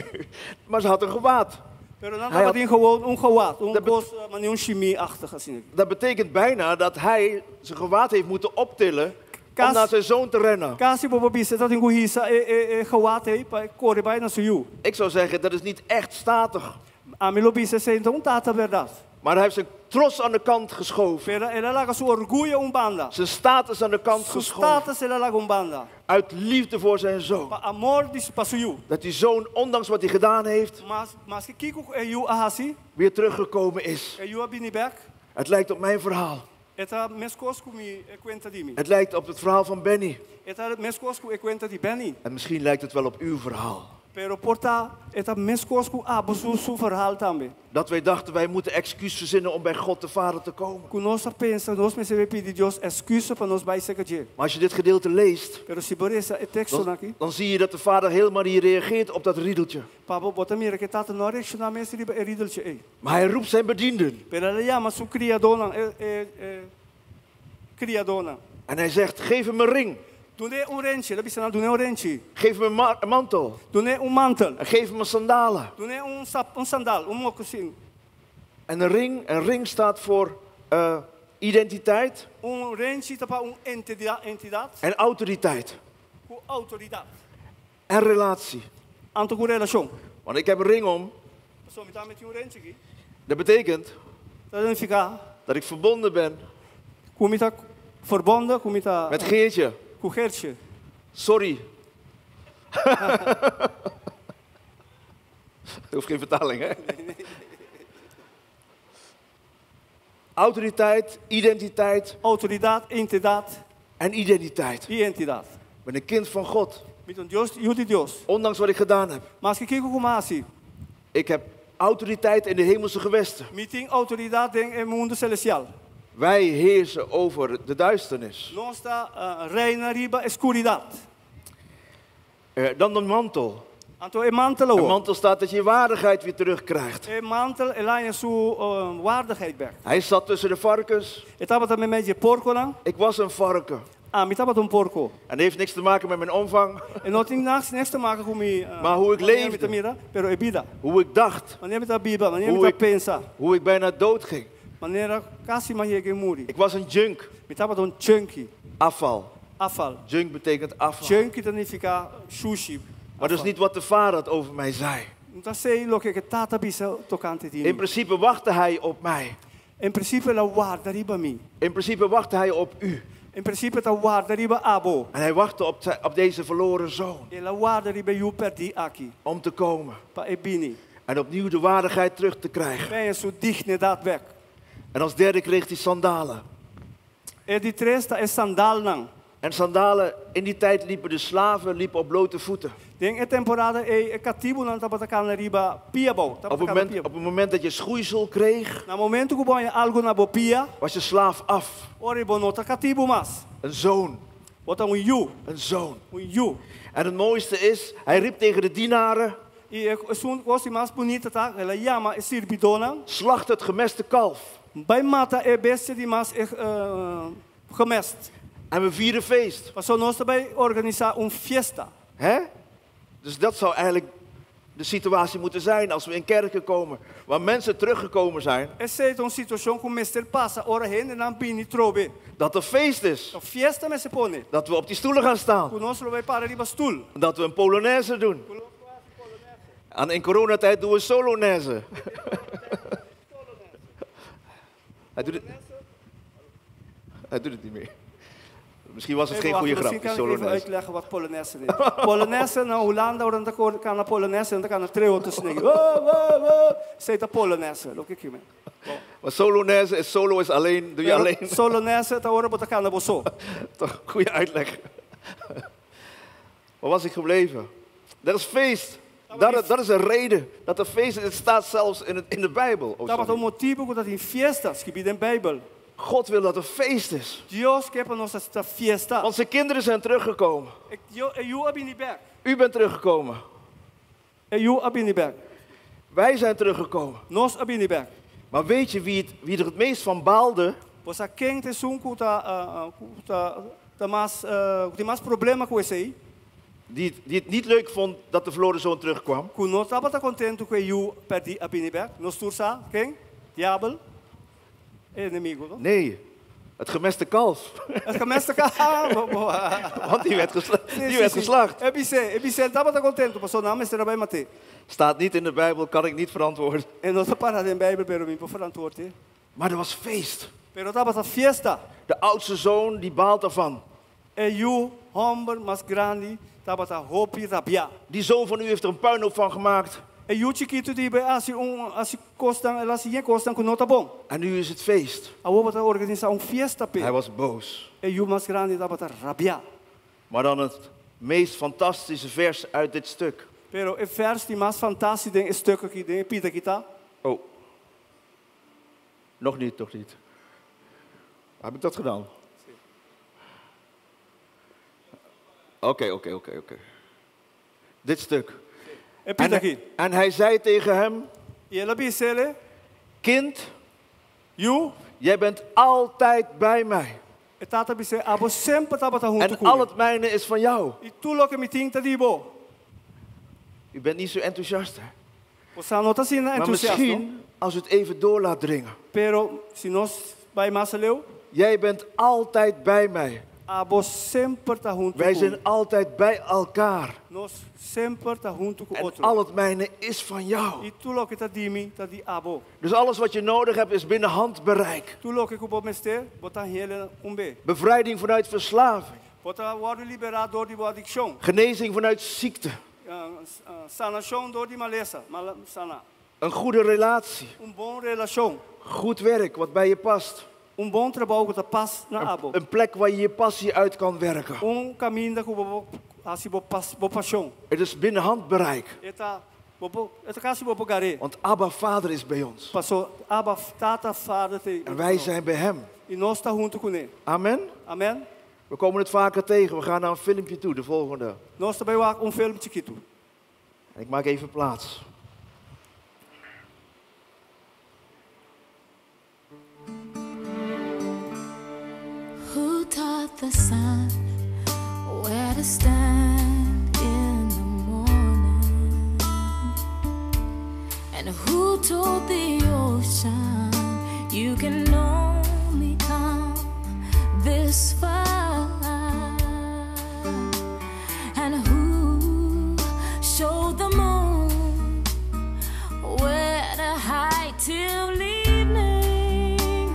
Maar ze hadden een gewaad. Pero nan Hij had- tabatin gewoon un gewaad. Un Dat kos, manera un shimis-achtig asina. Dat betekent bijna dat hij zijn gewaad heeft moeten optillen om naar zijn zoon te rennen. Kasi bo por bisa e tabatin ku hisa e, e, e gewaad ei pa kore bai na su yu. Ik zou zeggen, dat is niet echt statig. Ami lo bisa esei no ta un tata bèrdat. Maar hij heeft zijn trots aan de kant geschoven. Pero el a laga su orguyo un banda. Zijn status aan de kant Su geschoven. status el a laga un banda. Uit liefde voor zijn zoon. Pa amor di pa su yu. Dat die zoon, ondanks wat hij gedaan heeft, Mas maske kiko e yu a hasi, weer teruggekomen is. e yu a bini bèk. Het lijkt op mijn verhaal. E ta meskos ku mi e kuenta di mi. Het lijkt op het verhaal van Benny. E ta meskos ku e kuenta di Benny. En misschien lijkt het wel op uw verhaal. Pero por ta e ta meskos ku abo su verhaal tambe. Dat wij dachten, wij moeten excuus verzinnen om bij God de Vader te komen. Ku nos a pensa, nos mester pidi Dios excuus pa nos bai serka dje. Maar als je dit gedeelte leest, Pero si bo lesa e teksto dan, aki, dan zie je dat de vader helemaal niet reageert op dat riedeltje. pa bo, bo ta mira ku e tata no a reakshoná mes riba e riedeltje ei. Maar hij roept zijn bedienden. Pero el a yama su kriadónan, e kriadónan. En hij zegt, geef hem een ring. Dun'é un renchi, el a bisa nan, dun'é un renchi. Geef hem een mantel. Dun'é un mantel. En geef hem een sandalen. Dun'é un sandal, un mokosin. En een ring staat voor identiteit Un renchi ta pa un entidat en autoriteit. ku outoridat. En relatie. Anto ku relashon. Want ik heb een ring om. Pasobra mi tambe tin un renchi aki. Dat betekent Ta nifiká dat ik verbonden ben ku mi ta verbonden, ku mi ta met Geertje. ku Geertje. Sorry. Er hoeft geen vertaling, hè? Autoriteit, identiteit Outoridat, entidat en identiteit. i entidat. Ik ben een kind van God, Mi ta un Dios, yu di Dios. ondanks wat ik gedaan heb. Maske kiko ku m'a hasi. Ik heb autoriteit in de hemelse gewesten. Mi tin outoridat den e mundu selestial. Wij heersen over de duisternis. Nos ta reina riba skuridat. Dan de mantel. Anto e mantel De awo. mantel staat dat je je waardigheid weer terugkrijgt. E mantel el a haña su waardigheid bèk. Hij zat tussen de varkens. E tabata meimei di e porkonan. Ik was een varken. Ami tabata un porko. En dat heeft niks te maken met mijn omvang. E no tin niks te maken ku mi. Maar hoe ik Manera leefde. mi ta mira, pero e bida. Hoe ik dacht. Manera mi ta biba, manera Hoe mi ta ik pensa. Hoe ik bijna dood ging. Manera kasi m'a yega muri. Ik was een junk. Mi tabata un junkie. Afval. Afval. Junk betekent afval. Junkie ta nifiká shushi. Maar dat is niet wat de vader had over mij zei. No ta esei loke e tata a bisa tokante di In mi. principe wachtte hij op mij. In prinsipio el a warda riba mi. In principe wachtte hij op u. In prinsipio e ta warda riba abo. En hij wachtte op deze verloren zoon. El a warda riba e yu pèrdí aki. Om te komen. Pa e bini. En opnieuw de waardigheid terug te krijgen. P'e haña su dignidat bèk. En als derde kreeg hij sandalen. E di tres ta e sandalnan. En sandalen, in die tijd liepen de slaven op blote voeten. Den e temporada ei e katibunan tabata kana riba pia abou. Op Tabata het kana moment, pia op het moment dat je schoeisel kreeg, Na momento ku bo haña algu na bo pia, was je slaaf af. ora bo no ta katibu mas. Een zoon, Bo ta un yu, een zoon. un yu. En het mooiste is, hij riep tegen de dienaren, I e esun kos di mas bunita ta, el a yama e sirbidónan. Slacht het gemeste kalf. Bai mata e bestia di mas e gemest. En we vieren feest. Paso nos ta bai organisá un fiesta. Hè? Dus dat zou eigenlijk de situatie moeten zijn als we in kerken komen. Waar mensen teruggekomen zijn. Esei ta un situashon ku mester pasa ora hendenan bini trobe. Dat er feest is. Ta fiesta mester pone. Dat we op die stoelen gaan staan. Ku nos lo bai para riba stul. Dat we een polonaise doen. En in coronatijd doen we solonaise. Hij doet het, hij doet het niet meer. Misschien was het Even geen goede wachten, grap, misschien die kan ik even solonaise. uitleggen wat polonaise is. Polonaise na Hulanda, ora nan ta kana polonaise, nan ta kana tres otro snake. Wow, wow, wow. Esei ta polonaise, loke ki men. Maar solonaise is solo is alleen, doe je alleen. Solonaise ta ora bo ta kana bo so. Toch, goede uitleg. Waar was ik gebleven? Dat is feest. Dat is een reden dat er feest is. Het staat zelfs in de Bijbel. Oh, Tabata sorry. un motibu ku tabatin fiesta, skibí den Bijbel. God wil dat er feest is. Dios ke pa nos ta fiesta. Want zijn kinderen zijn teruggekomen. E e yu a bini bèk. U bent teruggekomen. E yu a bini bèk. Wij zijn teruggekomen. Nos a bini bèk. Maar weet je wie er het meest van baalde? Bo sa ken ta esun ku ta ku ta ta mas ku tin mas problema ku esei. Die het niet leuk vond dat de verloren zoon terugkwam? Ku no tabata kontentu ku e yu pèrdí a bini bèk. Nos tur sa ken? Diabel. Enemigu, no? Nee, Het gemeste kalf. Het gemeste kalf. Want die werd, die werd geslacht. E bis'é, e bis'é, e tabata kontentu, pasobra nan mester a bai mat'é. Staat niet in de Bijbel, kan ik niet verantwoorden. E no ta pará den Beibel, pero mi por verantwoord. Maar er was feest. Pero tabata fiesta. De oudste zoon die baalt ervan. E yu hòmber mas grandi tabata hopi rabiá. Die zoon van u heeft er een puinhoop van gemaakt. E yu chikitu di bo a hasi un hasi kosnan, el a hasi yen kosnan ku no ta bon. En nu is het feest. Awor bo ta organisá un fiesta p'e. Hij was boos. E yu mas grandi tabata rabiá. Maar dan het meest fantastische vers uit dit stuk. Pero e vèrs di mas fantástiko den e stuk akí, den e pida akí ta. Oh. Nog niet, nog niet. Heb ik dat gedaan? Oké. Dit stuk. E pida En, akí. en hij zei tegen hem, I el a bis'é, kind, Yu, jij bent altijd bij mij. e tata a bis'é, abo semper tabata huntu En ku al mi. het mijne is van jou. I tur loke mi tin ta di bo. U bent niet zo enthousiast, hè? Boso no ta asina Maar entusiasta. misschien, als u het even door laat dringen. Pero si nos bai mas aleu, Jij bent altijd bij mij. abo semper ta huntu Wij ku zijn altijd bij elkaar. Nos semper ta huntu ku En otro. al het mijne is van jou. I tur loke ta di mi, ta di abo. Dus alles wat je nodig hebt is binnen handbereik. Tur loke ku bo mester, bo ta hañ'é unbes. Bevrijding vanuit verslaving. Bo ta wòrdu liberá dor di bo adikshon. Genezing vanuit ziekte. Sanashon dor di malesa, mala, sana. Een goede relatie. Un bon relashon. Goed werk wat bij je past. Un bon trabou ku ta pas na abo. Een plek waar je je passie uit kan werken. Un kaminda ku bo por hasi bo pas, bo pashon. Het is binnen handbereik. E ta, bo por, e ta kasi bo por gar'é. Want Abba Vader is bij ons. Paso Abba Tata Vader t'ei. En wij zijn bij hem. I nos ta huntu kuné. Amen. Amen. We komen het vaker tegen. We gaan naar een filmpje toe, de volgende. Nos ta bai wak un film chikitu. En ik maak even plaats. Who taught the sun where to stand in the morning? And who told the ocean you can only come this far? And who showed the moon where to hide till evening?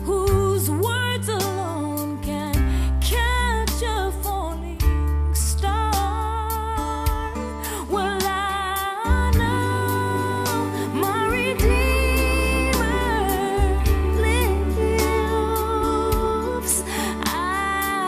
Whose words alone can catch a falling star? Well, I know my Redeemer lives. I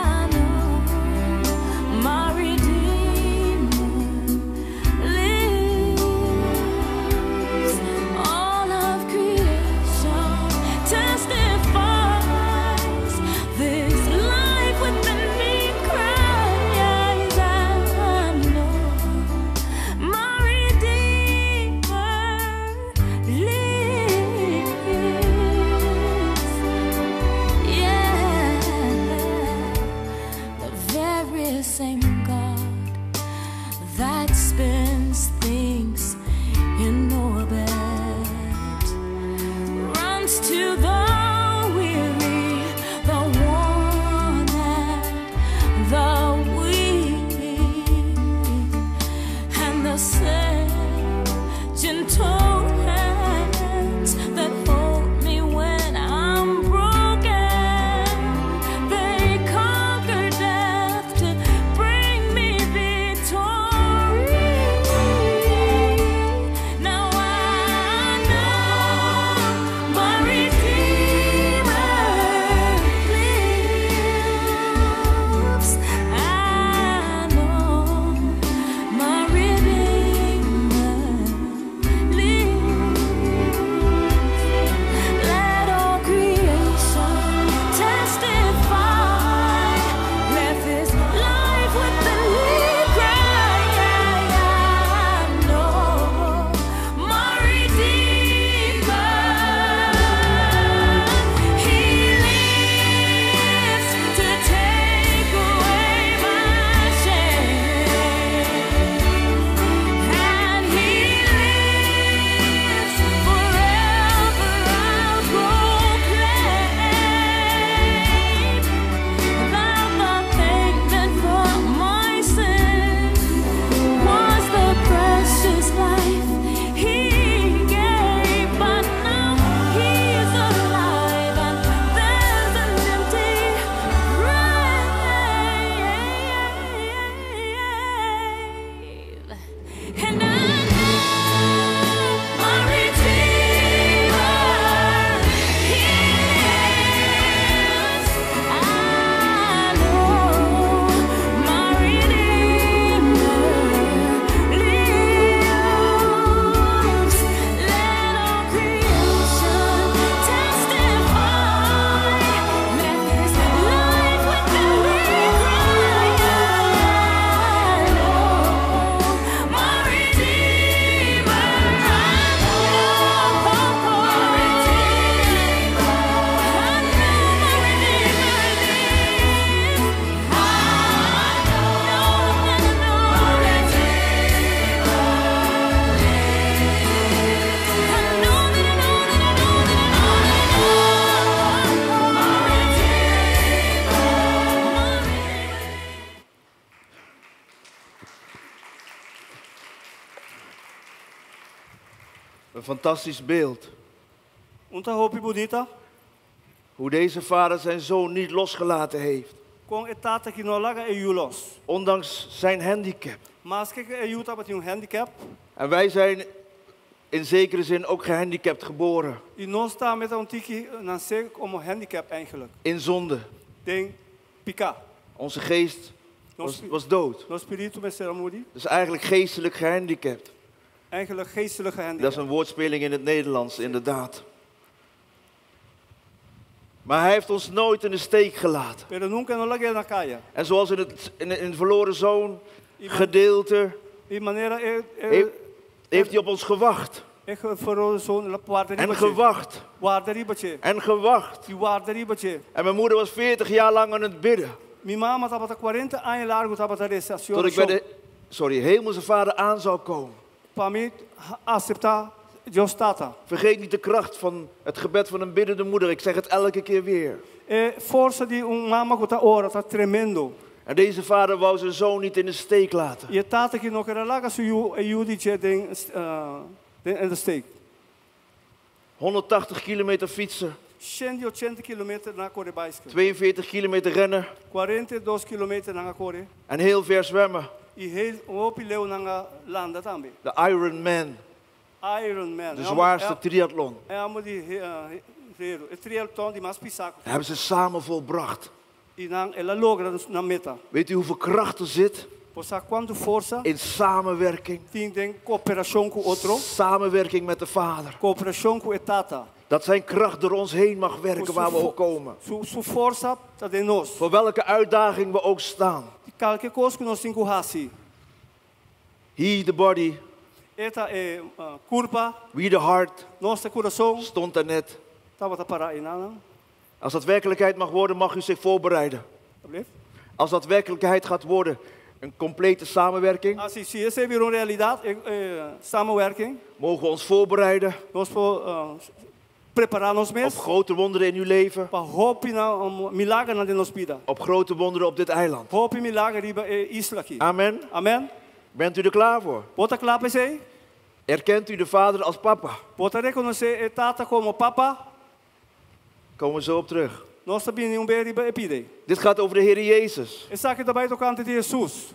Een fantastisch beeld. Un ta hopi bunita. Hoe deze vader zijn zoon niet losgelaten heeft. Kon e tata aki no a laga e yu los. Ondanks zijn handicap. Maske e yu tabatin un handicap. En wij zijn in zekere zin ook gehandicapt geboren. I nos tambe ta un tiki nasé komo handicap eigenlijk. In zonde. Den piká. Onze geest was dood. Nos spiritu mester a muri. Dus eigenlijk geestelijk gehandicapt. Eigenlijk geestelijk gehandicapt. Dat is een woordspeling in het Nederlands, inderdaad. Maar hij heeft ons nooit in de steek gelaten. Pero nunka e no a lag'é na kaya. En zoals in het verloren zoon gedeelte, I manera e, e, heeft hij op ons gewacht. E verloren zoon el a warda En riba dje. gewacht. Warda riba dje. En gewacht. I warda riba dje. En mijn moeder was 40 jaar lang aan het bidden. Mi mama tabata 40 aña largu tabata resa. Tot ik bij de, sorry, hemelse vader aan zou komen. Pa mi aseptá Dios Tata. Vergeet niet de kracht van het gebed van een biddende moeder. Ik zeg het elke keer weer. E forsa di un mama ku ta ora ta tremendo. En deze vader wou zijn zoon niet in de steek laten. I e tata aki no ker a laga su yu e yu di dje den den in de steek. 180 kilometer fietsen. 180 kilometer nan a kore baiskel. 42 kilometer rennen. 42 kilometer nan a kore. En heel ver zwemmen. I heel hopi leu nan a landa tambe. De Iron Man. Iron Man. De zwaarste triathlon. E hòmber di heru. E triatlon di mas pisá. Dat hebben ze samen volbracht. I nan el a logra nan meta. Weet u hoeveel kracht er zit? Bo sa kuantu forsa. In samenwerking. Tin den kooperashon ku otro. Samenwerking met de Vader. Kooperashon ku e Tata. Dat zijn kracht door ons heen mag werken waar we ook komen. Su forsa ta den nos. Voor welke uitdaging we ook staan. Kualke kos ku nos tin ku hasi. He the body. E ta e kurpa. We the heart. Nos ta kurason. Stond daarnet. Tabata pará einan. Als dat werkelijkheid mag worden, mag u zich voorbereiden. Alsjeblieft. Als dat werkelijkheid gaat worden, een complete samenwerking. Ah, si, si esei bira un realidat, e, samenwerking. Mogen we ons voorbereiden. Nos por prepará nos mes. Op grote wonderen in uw leven. Pa hopi na milagernan den nos bida. Op grote wonderen op dit eiland. Hopi milager riba e isla aki. Amen. Amen. Bent u er klaar voor? Bo ta kla pa esei? Erkent u de Vader als papa? Bo ta rekonosé e Tata komo papa? Komen we zo op terug. Nos ta bini un be riba e pida ei. Dit gaat over de Heer Jezus. Esaki ta bai tokante di Hesus.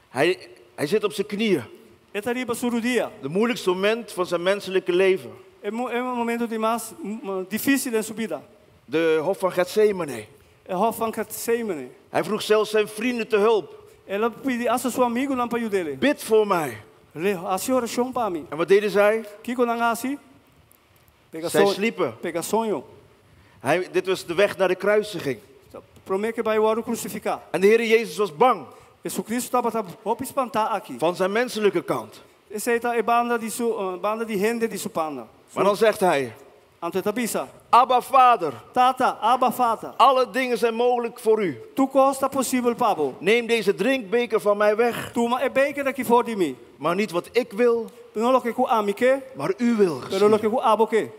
Hij zit op zijn knieën. E ta riba su rudia. De moeilijkste moment van zijn menselijke leven. E e momento di mas difísil den su bida. De Hof van Gethsemane. E Hof van Gethsemane. Hij vroeg zelfs zijn vrienden te hulp. El a pidi asta su amigunan pa yud'é. Bid voor mij. Hasi orashon pa mi. En wat deden zij? Kiko nan a hasi? Pega Zij sliepen. Pega soño. Dit was de weg naar de kruisiging. Promé ku e bai wòrdu krusifiká. En de Heer Jezus was bang. Jesucristo tabata hopi spantá aki. Van zijn menselijke kant. Esei ta e banda di su, banda di hende di su banda. Maar dan zegt hij. Anto e ta bisa. Abba Vader. Tata, Abba Vader. Alle dingen zijn mogelijk voor u. Tur kos ta posibel pa bo. Neem deze drinkbeker van mij weg. Tuma e beker aki for di mi. Maar niet wat ik wil. No loke ku ami ke. Maar u wil Pero loke ku abo ke.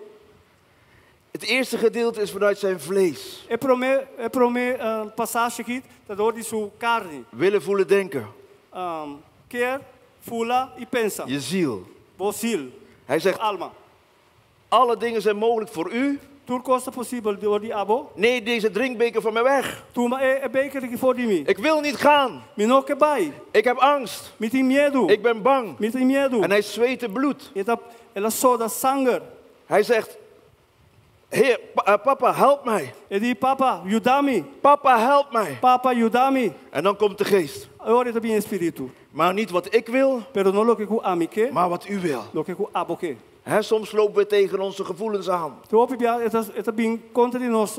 Het eerste gedeelte is vanuit zijn vlees. E promé, e promé pasashi aki ta dor di su karni. Willen, voelen, denken. Ke, fula i pensa. Je ziel. Bo ziel. Hij zegt, Alma. Alle dingen zijn mogelijk voor u. Tur kos ta posibel dor di abo. Neem deze drinkbeker van mij weg. Tuma e beker aki for di mi. Ik wil niet gaan. Mi no ke bai. Ik heb angst. Mi tin miedu. Ik ben bang. Mi tin miedu. En hij zweette bloed. El a soda sanger. Hij zegt, Heer, papa, help mij. E di, papa, yuda mi. Papa, help mij. Papa, yuda mi. En dan komt de geest. E ora ta bin spiritu. Maar niet wat ik wil, Pero no loke ku ami ke, maar wat u wil. loke ku abo ke. Hè, soms lopen we tegen onze gevoelens aan. Te hopi bia e ta bin kontra di nos,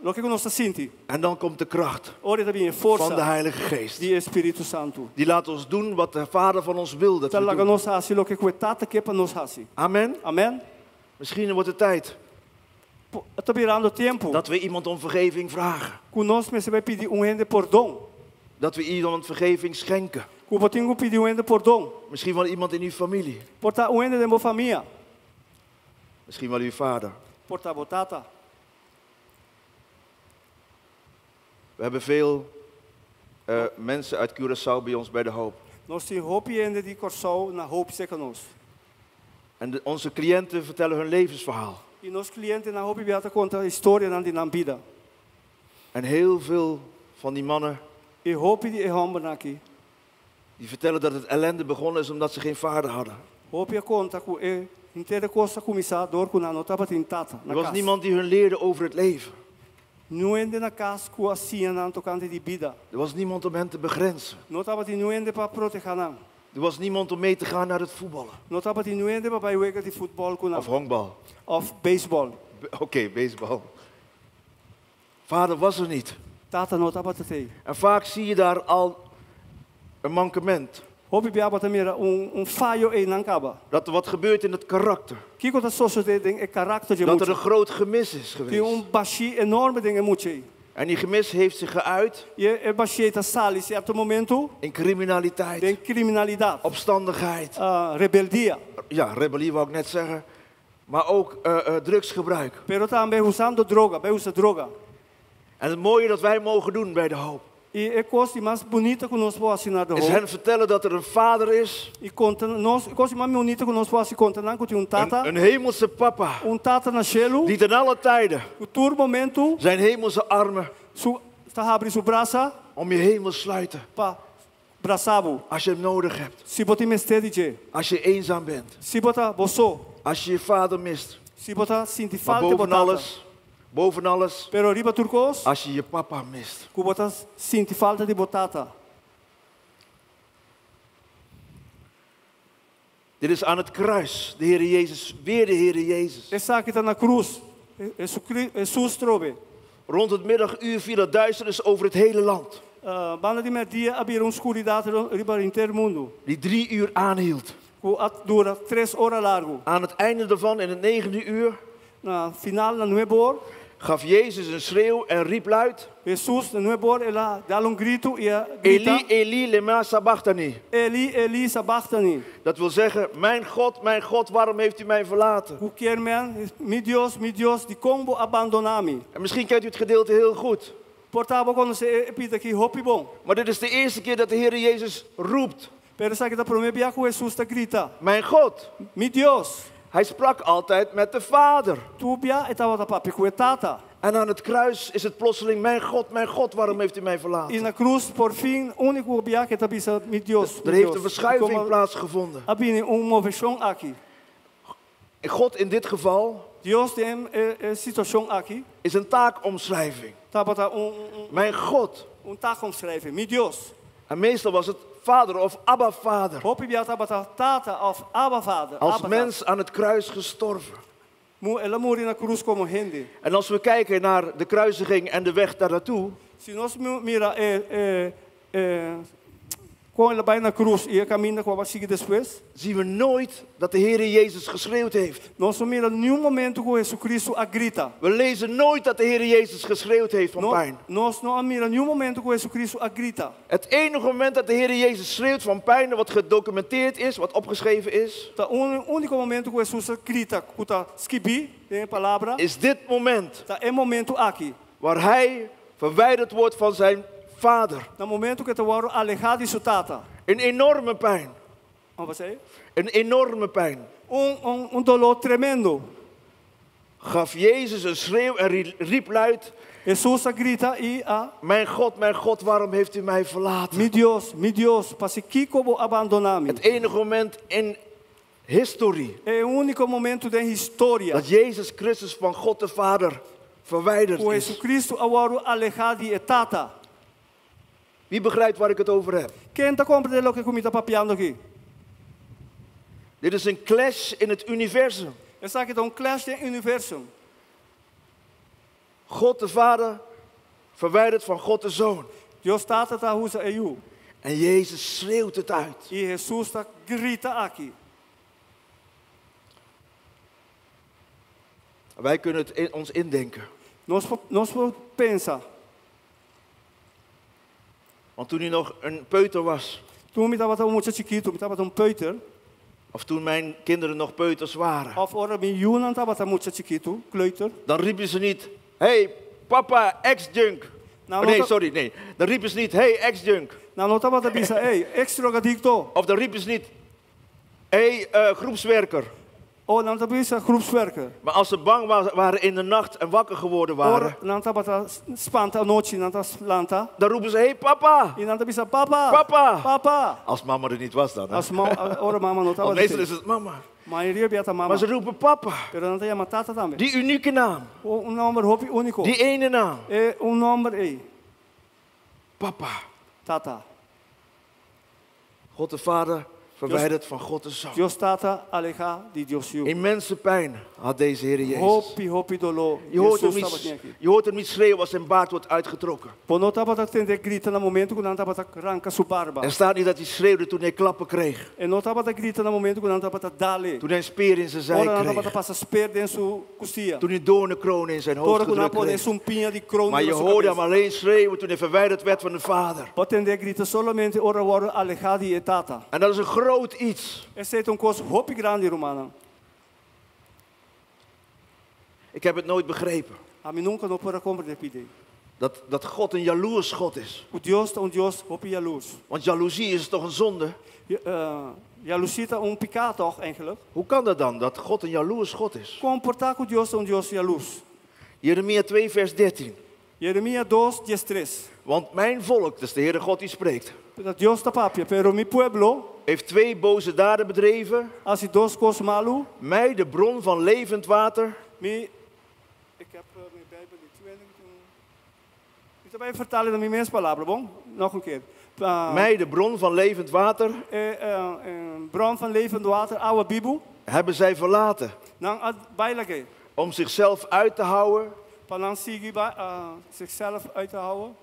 loke ku nos ta sinti. En dan komt de kracht Ora ta bin e forsa van de Heilige Geest. di Spiritu Santu. Die laat ons doen wat de Vader van ons wil dat Ta we laga doen. nos hasi loke ku e Tata ke pa nos hasi. Amen. Amen. Misschien wordt het tijd Ta birando tempu dat we iemand om vergeving vragen. ku nos mester bai pidi un hende pordon. Dat we iemand vergeving schenken. Ku bo tin ku pidi un hende pordon. Misschien wel iemand in uw familie. Por ta un hende den bo famia. Misschien wel uw vader. Por ta bo tata. We hebben veel mensen uit Curaçao bij ons bij de Hoop. Nos tin hopi hende di Kòrsou na Hoop serka nos. En onze cliënten vertellen hun levensverhaal. I nos klientenan hopi bia ta konta historianan di nan bida. En heel veel van die mannen I hopi di e hòmbernan aki. die vertellen dat het ellende begonnen is omdat ze geen vader hadden. Hopi a konta ku e henter kos a kuminsá dor ku nan no tabatin tata na Er was kas. niemand die hun leerde over het leven. Niun hende na kas ku a siña nan tokante di bida. Er was niemand om hen te begrenzen. No tabatin niun hende pa protehá nan. Er was niemand om mee te gaan naar het voetballen. No tabatin niun hende pa bai wega di futbòl ku nan. Of honkbal. Òf beisbòl. Oké, baseball. Vader was er niet. Tata no tabata t'ei. En vaak zie je daar al een mankement. Hopi bia bo ta mira un un fayo einan kaba. Dat er wat gebeurt in het karakter. Kiko ta sosodé den e karakter di e Dat er mucha? een groot gemis is Tin geweest. un bashí enorme den e mucha ei. En die gemis heeft zich geuit I e bashí ei ta sali sierto momento in criminaliteit, den kriminalidat, opstandigheid. rebeldia. Ja, rebellie wou ik net zeggen. Maar ook drugsgebruik. Pero tambe usando droga, bai usa droga. En het mooie dat wij mogen doen bij de hoop. I e kos di mas bunita ku nos por hasi na de Is hoop. hen vertellen dat er een vader is. I konta nos, e kos di mas bunita ku nos por hasi konta nan ku tin un tata. Een hemelse papa. Un tata na shelu. Die ten alle tijden Ku tur momento zijn hemelse armen su ta habri su brasa om je heen wil sluiten. pa brasa bo. Als je hem nodig hebt. Si bo tin mester di dje. Als je eenzaam bent. Si bo ta bo so. Als je je vader mist. Si bo ta sinti Maar falta di bo boven tata. alles, boven alles, Pero riba tur kos, als je je papa mist. ku bo ta sinti falta di bo tata. Dit is aan het kruis. De Heer Jezus, weer de Heer Jezus. Esaki ta na krus. Hesus trobe. Rond het middaguur viel er duisternis over het hele land. Banda di mèrdia a bira un skuridat riba henter mundu. Die 3 uur aanhield. Ku a dura 3 ora largu. Aan het einde daarvan, in het negende uur, Na final, na nuebe or, gaf Jezus een schreeuw en riep luid. Hesus, na nuebe or, el a dal un gritu i a grita. Eli, Eli, lema sabachthani. Eli, Eli, sabachthani. Dat wil zeggen, mijn God, mijn God, waarom heeft u mij verlaten? Ku kier men, mi Dios, mi Dios, dikon bo a bandoná mi? En misschien kent u het gedeelte heel goed. Por ta bo konosé e pida aki hopi bon. Maar dit is de eerste keer dat de Heer Jezus roept. Pero esaki ta promé bia ku Hesus ta grita. Mijn God. Mi Dios. Hij sprak altijd met de Vader. Tur bia e tabata papia ku e Tata. En aan het kruis is het plotseling, mijn God, mijn God, waarom heeft u mij verlaten? I na krus, por fin, úniko bia ku e ta bisa, mi Dios, Er mi heeft Dios. een verschuiving Komo plaatsgevonden. a bini un moveshon aki. God in dit geval Dios den e situashon aki is een taakomschrijving. tabata un Mijn God. un taakomschrijving. Mi Dios. En meestal was het vader of Abba vader. Hopi bia tabata tata òf Abba vader. Als Abba mens aan het kruis gestorven. Mu el a muri na krus komo hende. En als we kijken naar de kruisiging en de weg daar naartoe, Si nos mira e kon el a bai na krus i e kaminda ku a sigui despues, zien we nooit dat de Heer Jezus geschreeuwd heeft. Nos no mira niun momento ku Hesukristu a grita. We lezen nooit dat de Heer Jezus geschreeuwd heeft van No, pijn. nos no a mira niun momento ku Hesukristu a grita. Het enige moment dat de Heer Jezus schreeuwt van pijn, wat gedocumenteerd is, wat opgeschreven is, Ta un úniko momento ku Hesus a grita, ku ta skibí den palabra, is dit moment ta e momento aki. waar hij verwijderd wordt van zijn vader. Na momento ku e ta wòrdu alehá di su tata. Een enorme pijn. Wat zei je? Een enorme pijn. Un doló tremendo. Gaf Jezus een schreeuw en riep luid, Hesus a grita i a mijn God, mijn God, waarom heeft u mij verlaten? Mi Dios, mi Dios, pakiko bo a bandoná mi? Het enige moment in historie E úniko momento den historia dat Jezus Christus van God de Vader verwijderd ku is. Hesukristu a wòrdu alehá di e tata. Wie begrijpt waar ik het over heb? Ken ta komprondé loke ku mi ta papiando aki? Dit is een clash in het universum. Esaki ta un clash den universo. God de Vader verwijderd van God de Zoon. Dios Tata ta huza e Yu. En Jezus schreeuwt het uit. I Hesus ta grita aki. Wij kunnen het ons indenken. Nos por pensa. Want toen hij nog een peuter was, Toen mi tabata un mucha chikitu, mi tabata un peuter. of toen mijn kinderen nog peuters waren, Òf ora mi yunan tabata mucha chikitu, kleuter. dan riepen ze niet, hey, papa, ex-junk. Nou, Oh, nee, want dat- sorry, nee. Dan riepen ze niet, hey, ex-junk. Nan no tabata bisa, hey, ex-drogadicto. Of dan riepen ze niet, hey, groepswerker. Oh, nan ta bisa groepswerken. Maar als ze bang waren in de nacht en wakker geworden waren, Ora nan tabata spanta anochi, nan ta lanta. dan roepen ze, hé hey, papa! I nan ta bisa papa. Papa! Papa. Als mama er niet was dan. Hè? Als ma ora mama no Want tabata. meestal is het mama. Mayoria bia ta mama. Maar ze roepen papa. Pero nan ta yama tata tambe. Die unieke naam. Un nòmber hopi úniko. Die ene naam. E un nòmber ei. Papa. Tata. God de Vader verwijderd van God de Zoon. Dios Tata alehá di Dios Yu. Immense pijn had deze Heer Jezus. Hopi, hopi doló. Je hoort, hem Jesus tabata niet, aki. je hoort hem niet schreeuwen als zijn baard wordt uitgetrokken. Bo no tabata tende grita na momento ku nan tabata ranka su barba. Er staat niet dat hij schreeuwde toen hij klappen kreeg. E no tabata grita na momento ku nan tabata dal e. Toen hij een speer in zijn zij Ora nan tabata kreeg. pasa speer den su kustia. Toen hij doornenkronen in zijn hoofd Ora ku nan gedrukt pone kreeg. sumpiña di kroon Maar je riba su hoorde hem kabes. alleen schreeuwen toen hij verwijderd werd van de Vader. Bo a tende grita solamente ora wòrdu alehá di e tata. En dat is een groot iets. Esei ta un kos hopi grandi, rumannan. Ik heb het nooit begrepen. Ami nunka no por a komprondé p'e. Dat God een jaloers God is. Ku Dios ta un Dios hopi yalurs. Want jaloezie is toch een zonde? Jaloezie ta un piká toch eigenlijk? Hoe kan dat dan, dat God een jaloers God is? Kon por ta ku Dios ta un Dios yalurs. Jeremia 2, vers 13. Jeremia 2, 13. Want mijn volk, dat is de Heere God die spreekt, Dat Dios ta papia, pero mi pueblo heeft twee boze daden bedreven. a hasi dos kos malu. Mij, de bron van levend water, Mi, ik heb mijn Bijbel niet. Ik ga even vertalen naar mijn mens palabra, bon? Nog een keer. Mij, de bron van levend water, Bron van levend water, awa bibu. hebben zij verlaten. Nan a bai lag'é. Om zichzelf uit te houden. Pa nan sigui zichzelf uit te houden.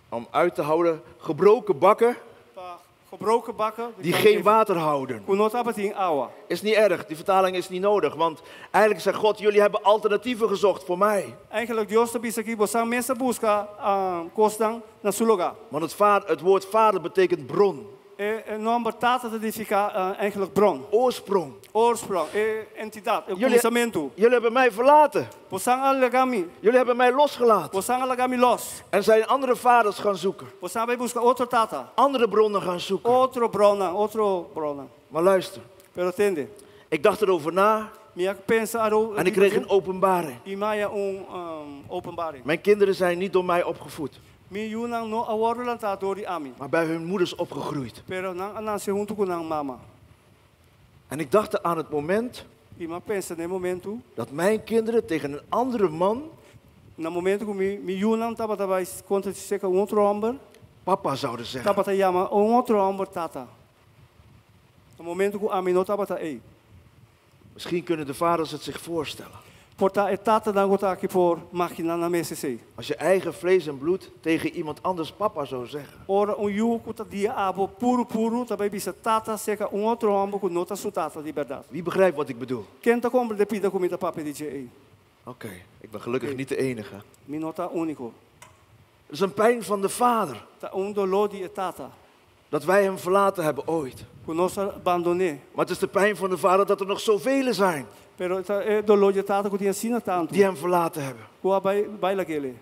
Om uit te houden gebroken bakken Pa gebroken bakken. die geen water houden. Ku no tabatin awa. Is niet erg, die vertaling is niet nodig. Want eigenlijk zegt God, jullie hebben alternatieven gezocht voor mij. Eigenlijk Dios ta bisa aki, boso mes a buska kosnan na su lugá. Want het woord vader betekent bron. E nòmber tata ta nifiká eigenlijk bron. Oorsprong. Oorsprong, e entidat, e kuminsamentu. Jullie hebben mij verlaten. Boso a laga mi. Jullie hebben mij losgelaten. Boso a laga mi los. En zijn andere vaders gaan zoeken. Boso a bai buska otro tata. Andere bronnen gaan zoeken. Otro bron, otro bron. Maar luister. Pero tende. Ik dacht erover na. Mi a pensa aro. En ik kreeg een openbaring. I m'a haña un openbaring. Mijn kinderen zijn niet door mij opgevoed. Mi yunan no a wòrdu lantá dor di ami. Maar bij hun moeders opgegroeid. Pero nan a nase huntu ku nan mama. En ik dacht aan het moment I m'a pensa na e momento. dat mijn kinderen tegen een andere man Na momento ku mi mi yunan tabata bai kontra serka un otro hòmber. Papa zouden zeggen. Tabata yama un otro hòmber tata. Na momento ku ami no tabata ei. Misschien kunnen de vaders het zich voorstellen. Por ta e tatanan ku ta aki por imaginá nan mes esei. Als je eigen vlees en bloed tegen iemand anders papa zou zeggen. Ora un yu ku ta di abo puru puru, ta bai bisa tata serka un otro hòmber ku no ta su tata di bèrdat. Wie begrijpt wat ik bedoel? Ken ta komprondé pida ku mi ta papia di dje? Oké, ik ben gelukkig niet de enige. Mi no ta úniko. Het is een pijn van de vader. Ta un doló di e tata. Dat wij hem verlaten hebben ooit. Ku nos a bandon'é. Maar het is de pijn van de vader dat er nog zoveel zijn. Pero ta e doló di e tata ku tin asina tantu. Die hem verlaten hebben. Ku a bai bai lag'é.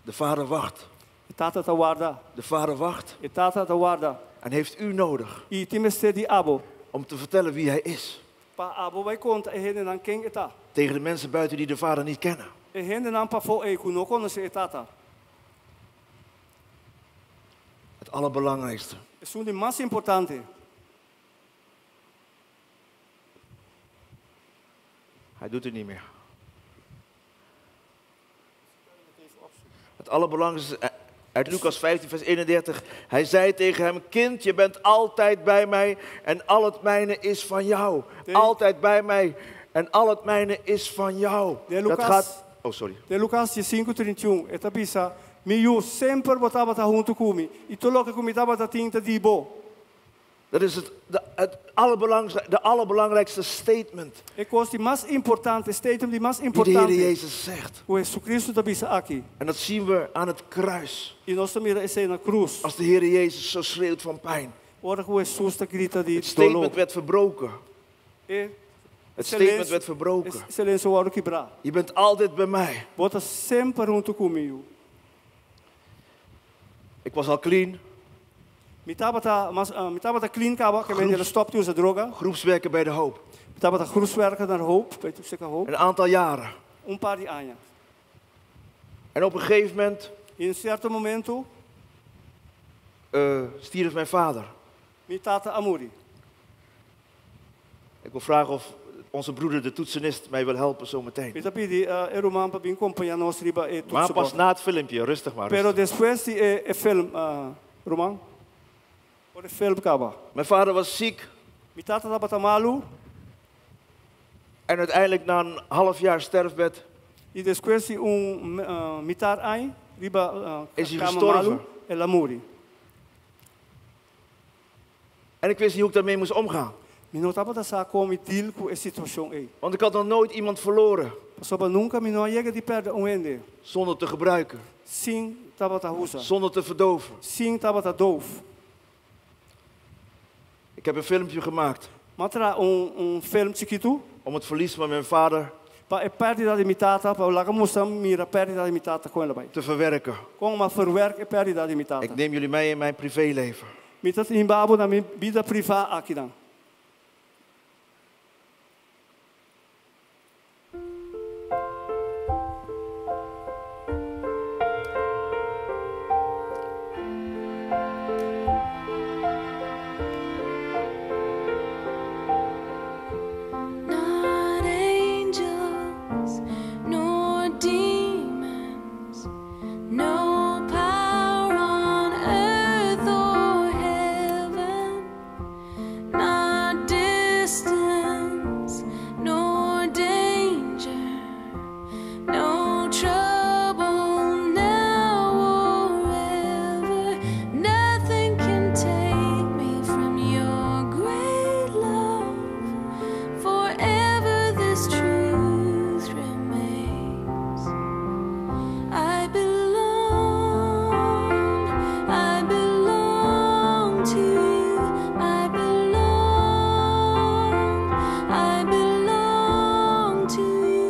De vader wacht. E tata ta warda. De vader wacht. E tata ta warda. En heeft u nodig. I tin mester di abo. Om te vertellen wie hij is. Pa abo bai konta e hendenan ken e ta. Tegen de mensen buiten die de vader niet kennen. E hendenan pafó ei ku no konosé e tata. Het allerbelangrijkste. Esun di mas importante. Hij doet het niet meer. Het allerbelangrijkste uit Lucas 15, vers 31. Hij zei tegen hem, kind, je bent altijd bij mij en al het mijne is van jou. Altijd bij mij en al het mijne is van jou. De Dat Lucas, gaat... Oh, sorry. De Lucas 5:31, e ta bisa, mi yu, semper bo tabata huntu ku mi, i tur loke ku mi tabatin ta di bo. Dat is het, de, het allerbelangrijkste, de allerbelangrijkste statement. E kos di mas importante, statement di mas Die de Heer importante. Jezus zegt. Ku Jesucristo ta bisa aki. En dat zien we aan het kruis. I nos ta mira esei na krus. Als de Heer Jezus zo schreeuwt van pijn. Ora ku Jesus ta grita di Het statement doló. werd verbroken. E Het statement werd verbroken. E silensio a wòrdu kibrá. Je bent altijd bij mij. Bo ta semper huntu ku mi. Ik was al clean. Mi tabata, mas, mi tabata clean kaba, ke men el a stòp di usa droga. Groepswerken bij de Hoop. Tabata groepswerker na Hoop, weet u zeker Hoop. Een aantal jaren. Un par di aña. En op een gegeven moment I un sierto momento, stierf mijn vader. Mi tata a muri. Ik wil vragen of onze broeder, de toetsenist, mij wil helpen zometeen. Mi ta pidi e ruman pa bin kompañá nos riba e Maar pas toetsenbord. na het filmpje, rustig maar. Pero Rustig. despues di e film, ruman, ora e film kaba. Mijn vader was ziek Mi tata tabata malu en uiteindelijk na een half jaar sterfbed i despues di un mitar aña riba Is hij kama gestorven? malu, el a muri. En ik wist niet hoe ik daarmee moest omgaan. Mi no tabata sa kon mi deal ku e situashon ei. Want ik had nog nooit iemand verloren Pasobra nunka mi no a yega di pèrdè un hende. zonder te gebruiken, Sin tabata usa. zonder te verdoven. Sin tabata doof. Ik heb een filmpje gemaakt M'a traha un film chikitu om het verlies van mijn vader pa e pèrdida di mi tata, pa laga mustra mira pèrdida di mi tata kon el a bai. te verwerken. Kon m'a verwerk e pèrdida di mi tata. Ik neem jullie mee in mijn privéleven. Mi ta hiba bo na mi bida privá akinan. Not angels, nor demons, no power on earth or heaven, not distance, nor danger, no trouble now or ever. Nothing can take me from your great love. Forever this truth remains. I belong, I belong to you. I belong, I belong to you.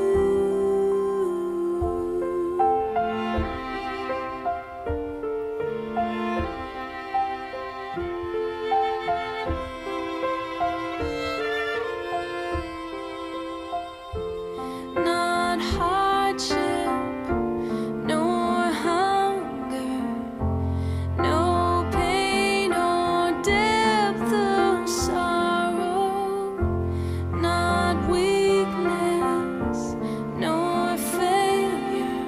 Not hardship, nor hunger, no pain or depth of sorrow, not weakness, nor failure,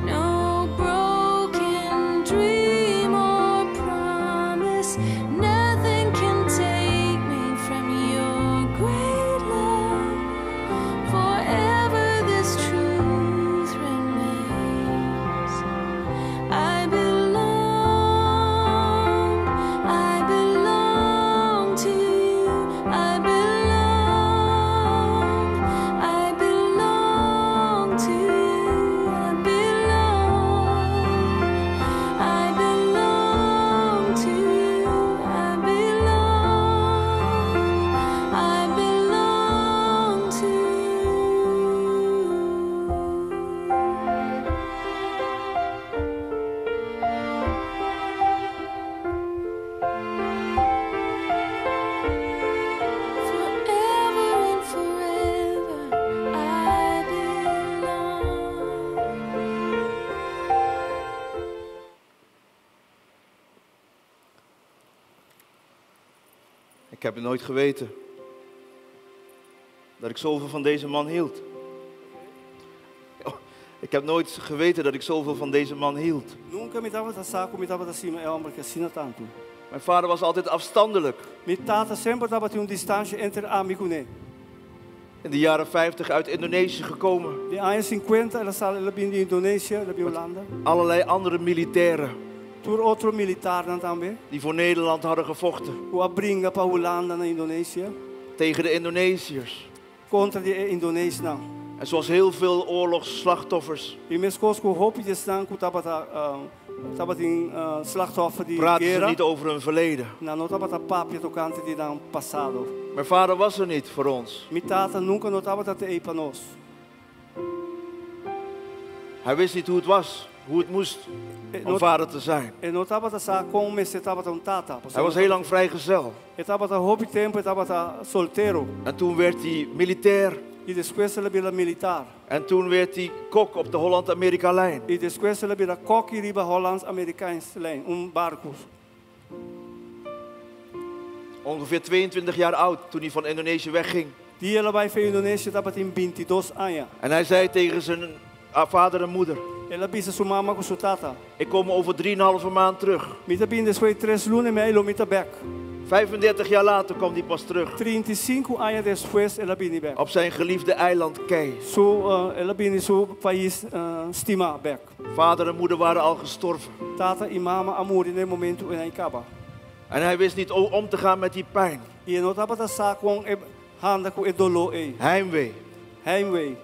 no broken dream or promise. Nothing can take me from your great love. Forever this truth remains. I belong, I belong to you. I belong, I belong to you. I belong, I belong to you. I belong, I belong to you. Forever and forever I belong. Ik heb het nooit geweten dat ik zoveel van deze man hield. Oh, ik heb nooit geweten dat ik zoveel van deze man hield. Nunka mi tabata sa ku mi tabata stima e hòmber akí asina tantu. Mijn vader was altijd afstandelijk. Mi tata semper tabatin un distansia entre ami kuné. In de jaren 50 uit Indonesië gekomen. Den aña 50 el a sali el a bin di Indonesia, el a bin Hulanda. Allerlei andere militairen Tur otro militarnan tambe. die voor Nederland hadden gevochten. Ku a bringa pa Hulanda na Indonesia. Tegen de Indonesiërs. Kontra di e indonesnan. En zoals heel veel oorlogsslachtoffers I meskos ku hopi di esnan ku tabata tabatin slachtoffer di praten ze guera. niet over hun verleden. Nan no tabata papia tokante di nan pasado. Mijn vader was er niet voor ons. Mi tata nunka no tabata t'ei pa nos. Hij wist niet hoe het was, hoe het moest E om no, vader te zijn. e no tabata sa kon mester tabata un tata. Hij was heel lang vrijgezel. E tabata hopi tempu, e tabata soltero. En toen werd hij militair. I despues el a bira militar. En toen werd hij kok op de Holland-Amerika-lijn. I despues el a bira kòki riba Hollands Amerikaanse lijn, un barku. Ongeveer 22 jaar oud toen hij van Indonesië wegging. Dia el a bai for di Indonesia tabatin 22 aña. En hij zei tegen zijn vader en moeder: El a bisa su mama ku su tata. Ik kom over 3,5 maand terug. Mi ta bin despues di 3 luna i mei lo mi ta bèk. 35 jaar later kwam hij pas terug. 35 aña despues el a bini bèk. Op zijn geliefde eiland Kei. Su, el a bini su pais stimá bèk. Vader en moeder waren al gestorven. Tata i mama a muri na e momento ei kaba. En hij wist niet om te gaan met die pijn. I e no tabata sa kon e handa ku e doló ei. Heimwee. Heimwee.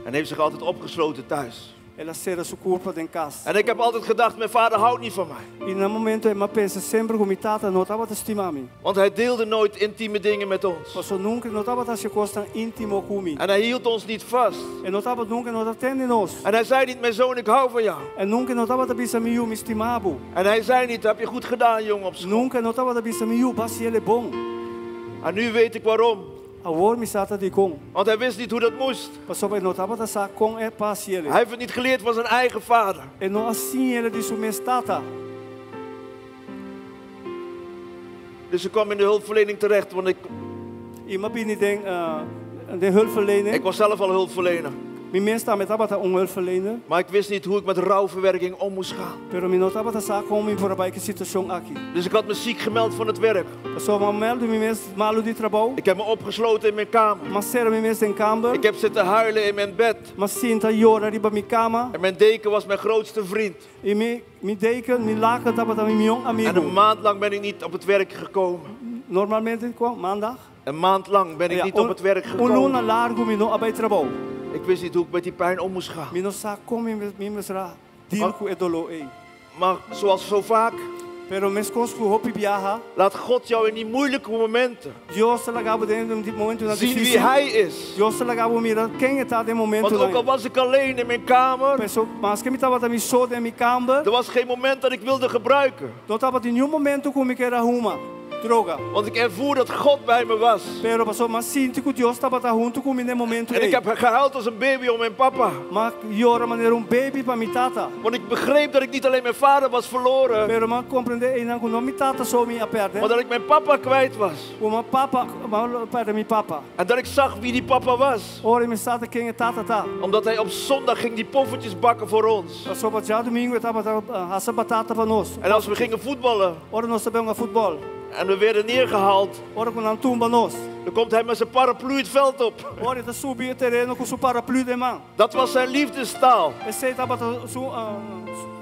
En heeft zich altijd opgesloten thuis. El a sera su kurpa den kas. En ik heb altijd gedacht, mijn vader houdt niet van mij. I na momento ei m'a pensa semper ku mi tata no tabata stima mi. Want hij deelde nooit intieme dingen met ons. Paso nunka e no tabata hasi kosnan íntimo ku mi. En hij hield ons niet vast. E no tabata nunka no ta tene nos. En hij zei niet, mijn zoon, ik hou van jou. En nunka e no tabata bisa mi yu mi stima bo. En hij zei niet, heb je goed gedaan, jongen, op school. Nunka e no tabata bisa mi yu b'a hasié bon. En nu weet ik waarom. Awor mi sa ta dikon. Want hij wist niet hoe dat moest. Pasobra e no tabata sa kon e pa hasié. Hij heeft het niet geleerd van zijn eigen vader. E no a siñ'é di su mes tata. Dus ik kwam in de hulpverlening terecht, want ik, I m'a bini den den hulpverlening. ik was zelf al hulpverlener. Mi mes tambe tabata un hulpverlener. Maar ik wist niet hoe ik met rouwverwerking om moest gaan. Pero mi no tabata sa kon mi por a bai ku e situashon aki. Dus ik had me ziek gemeld van het werk. Paso m'a meld mi mes malu di trabou. Ik heb me opgesloten in mijn kamer. M'a sera mi mes den kamber. Ik heb zitten huilen in mijn bed. M'a sinta yora riba mi kama. En mijn deken was mijn grootste vriend. I mi, mi deken, mi laken tabata mi mihó En een amigu. maand lang ben ik niet op het werk gekomen. Normalmente kon maandag? Een maand lang ben ik Ja, niet op het werk Un luna gekomen. largu mi no a bai trabou. Ik wist niet hoe ik met die pijn om moest gaan. Mi no sa kon mi mi mester a deal ku e doló ei. Maar zoals zo vaak, Pero meskos ku hopi biaha, laat God jou in die moeilijke momenten Dios ta laga bo den e momentonan zien wie difísil. Hij is. Dios ta laga bo mira ken e ta den momento Want ook al was ik alleen in mijn kamer, Paso, maske mi tabata mi so den mi kamber, er was geen moment dat ik wilde gebruiken. no tabatin niun momento ku mi ker a huma droga. Want ik ervoer dat God bij me was. Pero paso m'a sinti ku Dios tabata huntu ku mi den e momento En ik ei. heb gehuild als een baby om mijn papa. M'a yora manera un baby pa mi tata. Want ik begreep dat ik niet alleen mijn vader was verloren, Pero m'a komprondé einan ku no mi tata so mi a pèrdè. maar dat ik mijn papa kwijt was. Ku mi papa, m'a pèrdè mi papa. En dat ik zag wie die papa was. Ora mi sa ta ken e tata ta. Omdat hij op zondag ging die poffertjes bakken voor ons. Pasobra djadumingu e tabata hasa batata pa nos. En als we gingen voetballen Ora nos ta bai hunga futbòl. en we werden neergehaald, Ora ku nan tumba nos. dan komt hij met zijn paraplu het veld op. Ora e ta subi e tereno ku su paraplu den man. Dat was zijn liefdestaal. Esei tabata su,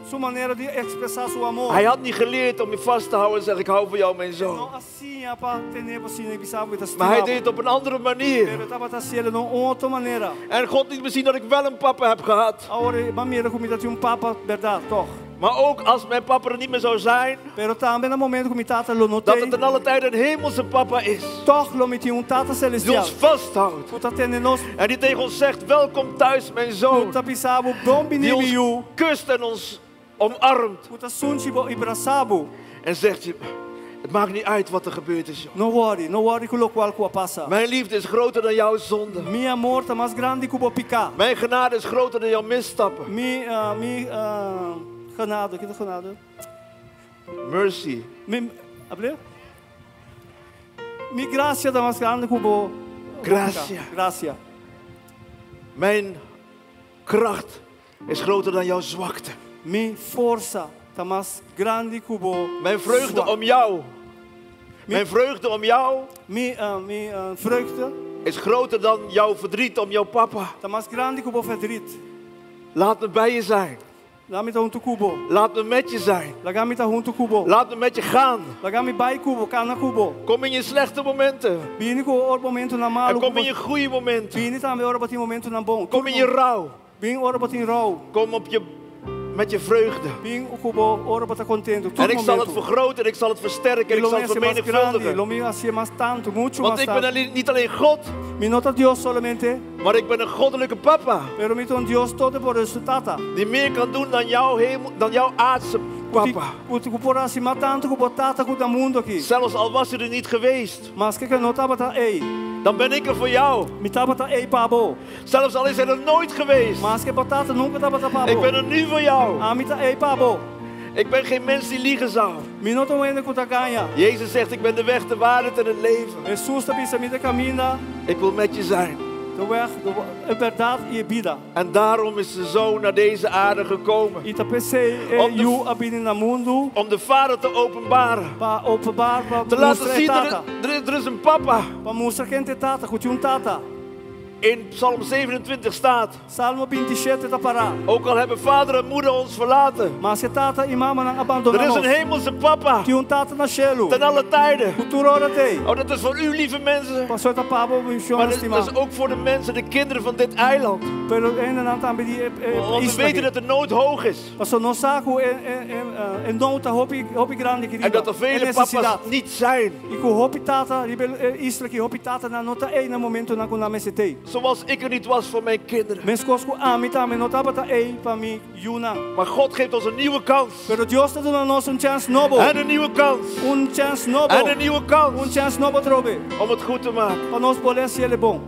su manera di ekspresá su amor. Hij had niet geleerd om je vast te houden en zeggen ik hou van jou mijn zoon. No a siña pa tene bo asina i bisa bo e ta Maar hij stima bo. deed het op een andere manier. Pero e tabata hasié na un otro manera. En God liet me zien dat ik wel een papa heb gehad. Awor m'a mira ku mi tabatin un papa bèrdat, tòg. Maar ook als mijn papa er niet meer zou zijn, Pero tambe na momento ku mi tata lo no dat tei, het ten alle tijde een hemelse papa is. tòg lo mi tin un tata Die selestial. ons vasthoudt. Ku ta tene nos, En die tegen ons zegt, welkom thuis mijn zoon. ku ta bisa bo, bon Die bini ons mi yu. kust en ons omarmt. Ku ta sunchi bo i brasa bo. En zegt, je, het maakt niet uit wat er gebeurd is. Joh. No worry, no worry ku lokual ku a pasa. Mijn liefde is groter dan jouw zonde. Mi amor ta mas grandi ku bo piká. Mijn genade is groter dan jouw misstappen. Mi, mi genade, kiko ta genade? Mercy. Mi, able? Mi grasia ta mas grandi ku bo. Gracia. Grasia. Mijn kracht is groter dan jouw zwakte. Mi forsa ta mas grandi ku bo. Mijn vreugde zwak. om jou. Mijn vreugde om jou Mi, mi vreugde is groter dan jouw verdriet om jouw papa. ta mas grandi ku bo verdriet. Laat me bij je zijn. Laga mi ta huntu ku bo. Laat me met je zijn. Laga mi ta huntu ku bo. Laat me met je gaan. Laga mi bai ku bo, kana ku bo. Kom in je slechte momenten. Bini ku bo momentonan En malu. kom in je goede momenten. Bini tambe ora bo tin momentonan bon. Kom in je rouw. Bin ora bo tin rouw. Kom op je met je vreugde. Bin ku bo ora bo ta kontentu. Tur En ik zal het momento. vergroten en ik zal het versterken en I ik lo zal mi het hasi mas grandi, vermenigvuldigen. lo mi hasi mas tantu, muchu Want mas ik ben tantu. niet alleen God, Mi no ta Dios solamente, maar ik ben een goddelijke papa. pero mi ta un Dios todopoderoso tata. Die meer kan doen dan jouw, hemel, dan jouw aardse papa. Ku por hasi mas tantu ku bo tata ku ta mundu aki. Zelfs al was hij er niet geweest, Maske ku e no tabata ei, dan ben ik er voor jou. mi tabata ei pa bo. Zelfs al is hij er nooit geweest, Maske bo tata nunka tabata pa ik bo. ben er nu voor jou. Ami ta ei pa bo. Ik ben geen mens die liegen zou. Mi no ta un hende ku ta gaña. Jezus zegt, ik ben de weg, de waarheid en het leven. Hesus ta bisa mi ta e kaminda, Ik wil met je zijn. de weg, de bèrdat i e bida. En daarom is de zoon naar deze aarde gekomen. I ta p'esei e Om de- yu a bini na mundu Om de vader te openbaren. pa openbaar, pa Te laten mustra e zien, tata. er is een papa. Pa mustra ken ta e tata, ku tin un tata. In Psalm 27 staat, Salmo 27 ta pará. ook al hebben vader en moeder ons verlaten. Maske tata i mama nan abandoná Er is een nos. hemelse papa, Tin un tata na shelu. ten alle tijden. Ku tur ora t'ei. Oh, dat is voor u, lieve mensen. Pasó e ta pa bo, Maar shon dat, stimá. dat is ook voor de mensen, de kinderen van dit eiland. Pero e hendenan tambe di e Want we isla weten aki. dat de nood hoog is. Pasó nos sa ku e e e nood ta hopi hopi grandi aki En riba. dat er E vele papa's nesesidat. niet zijn. I ku hopi tata riba e isla aki hopi tatanan no ta ei na momentonan ku nan mester t'ei. Zoals ik er niet was voor mijn kinderen. Meskos ku ami tambe no tabata ei pa mi yunan. Maar God geeft ons een nieuwe kans. Pero Dios ta duna nos un chèns nobo. En een nieuwe kans. Un chèns nobo. En een nieuwe Un kans. chèns nobo atrobe. Om het goed te maken. Pa nos bolbe hasié bon.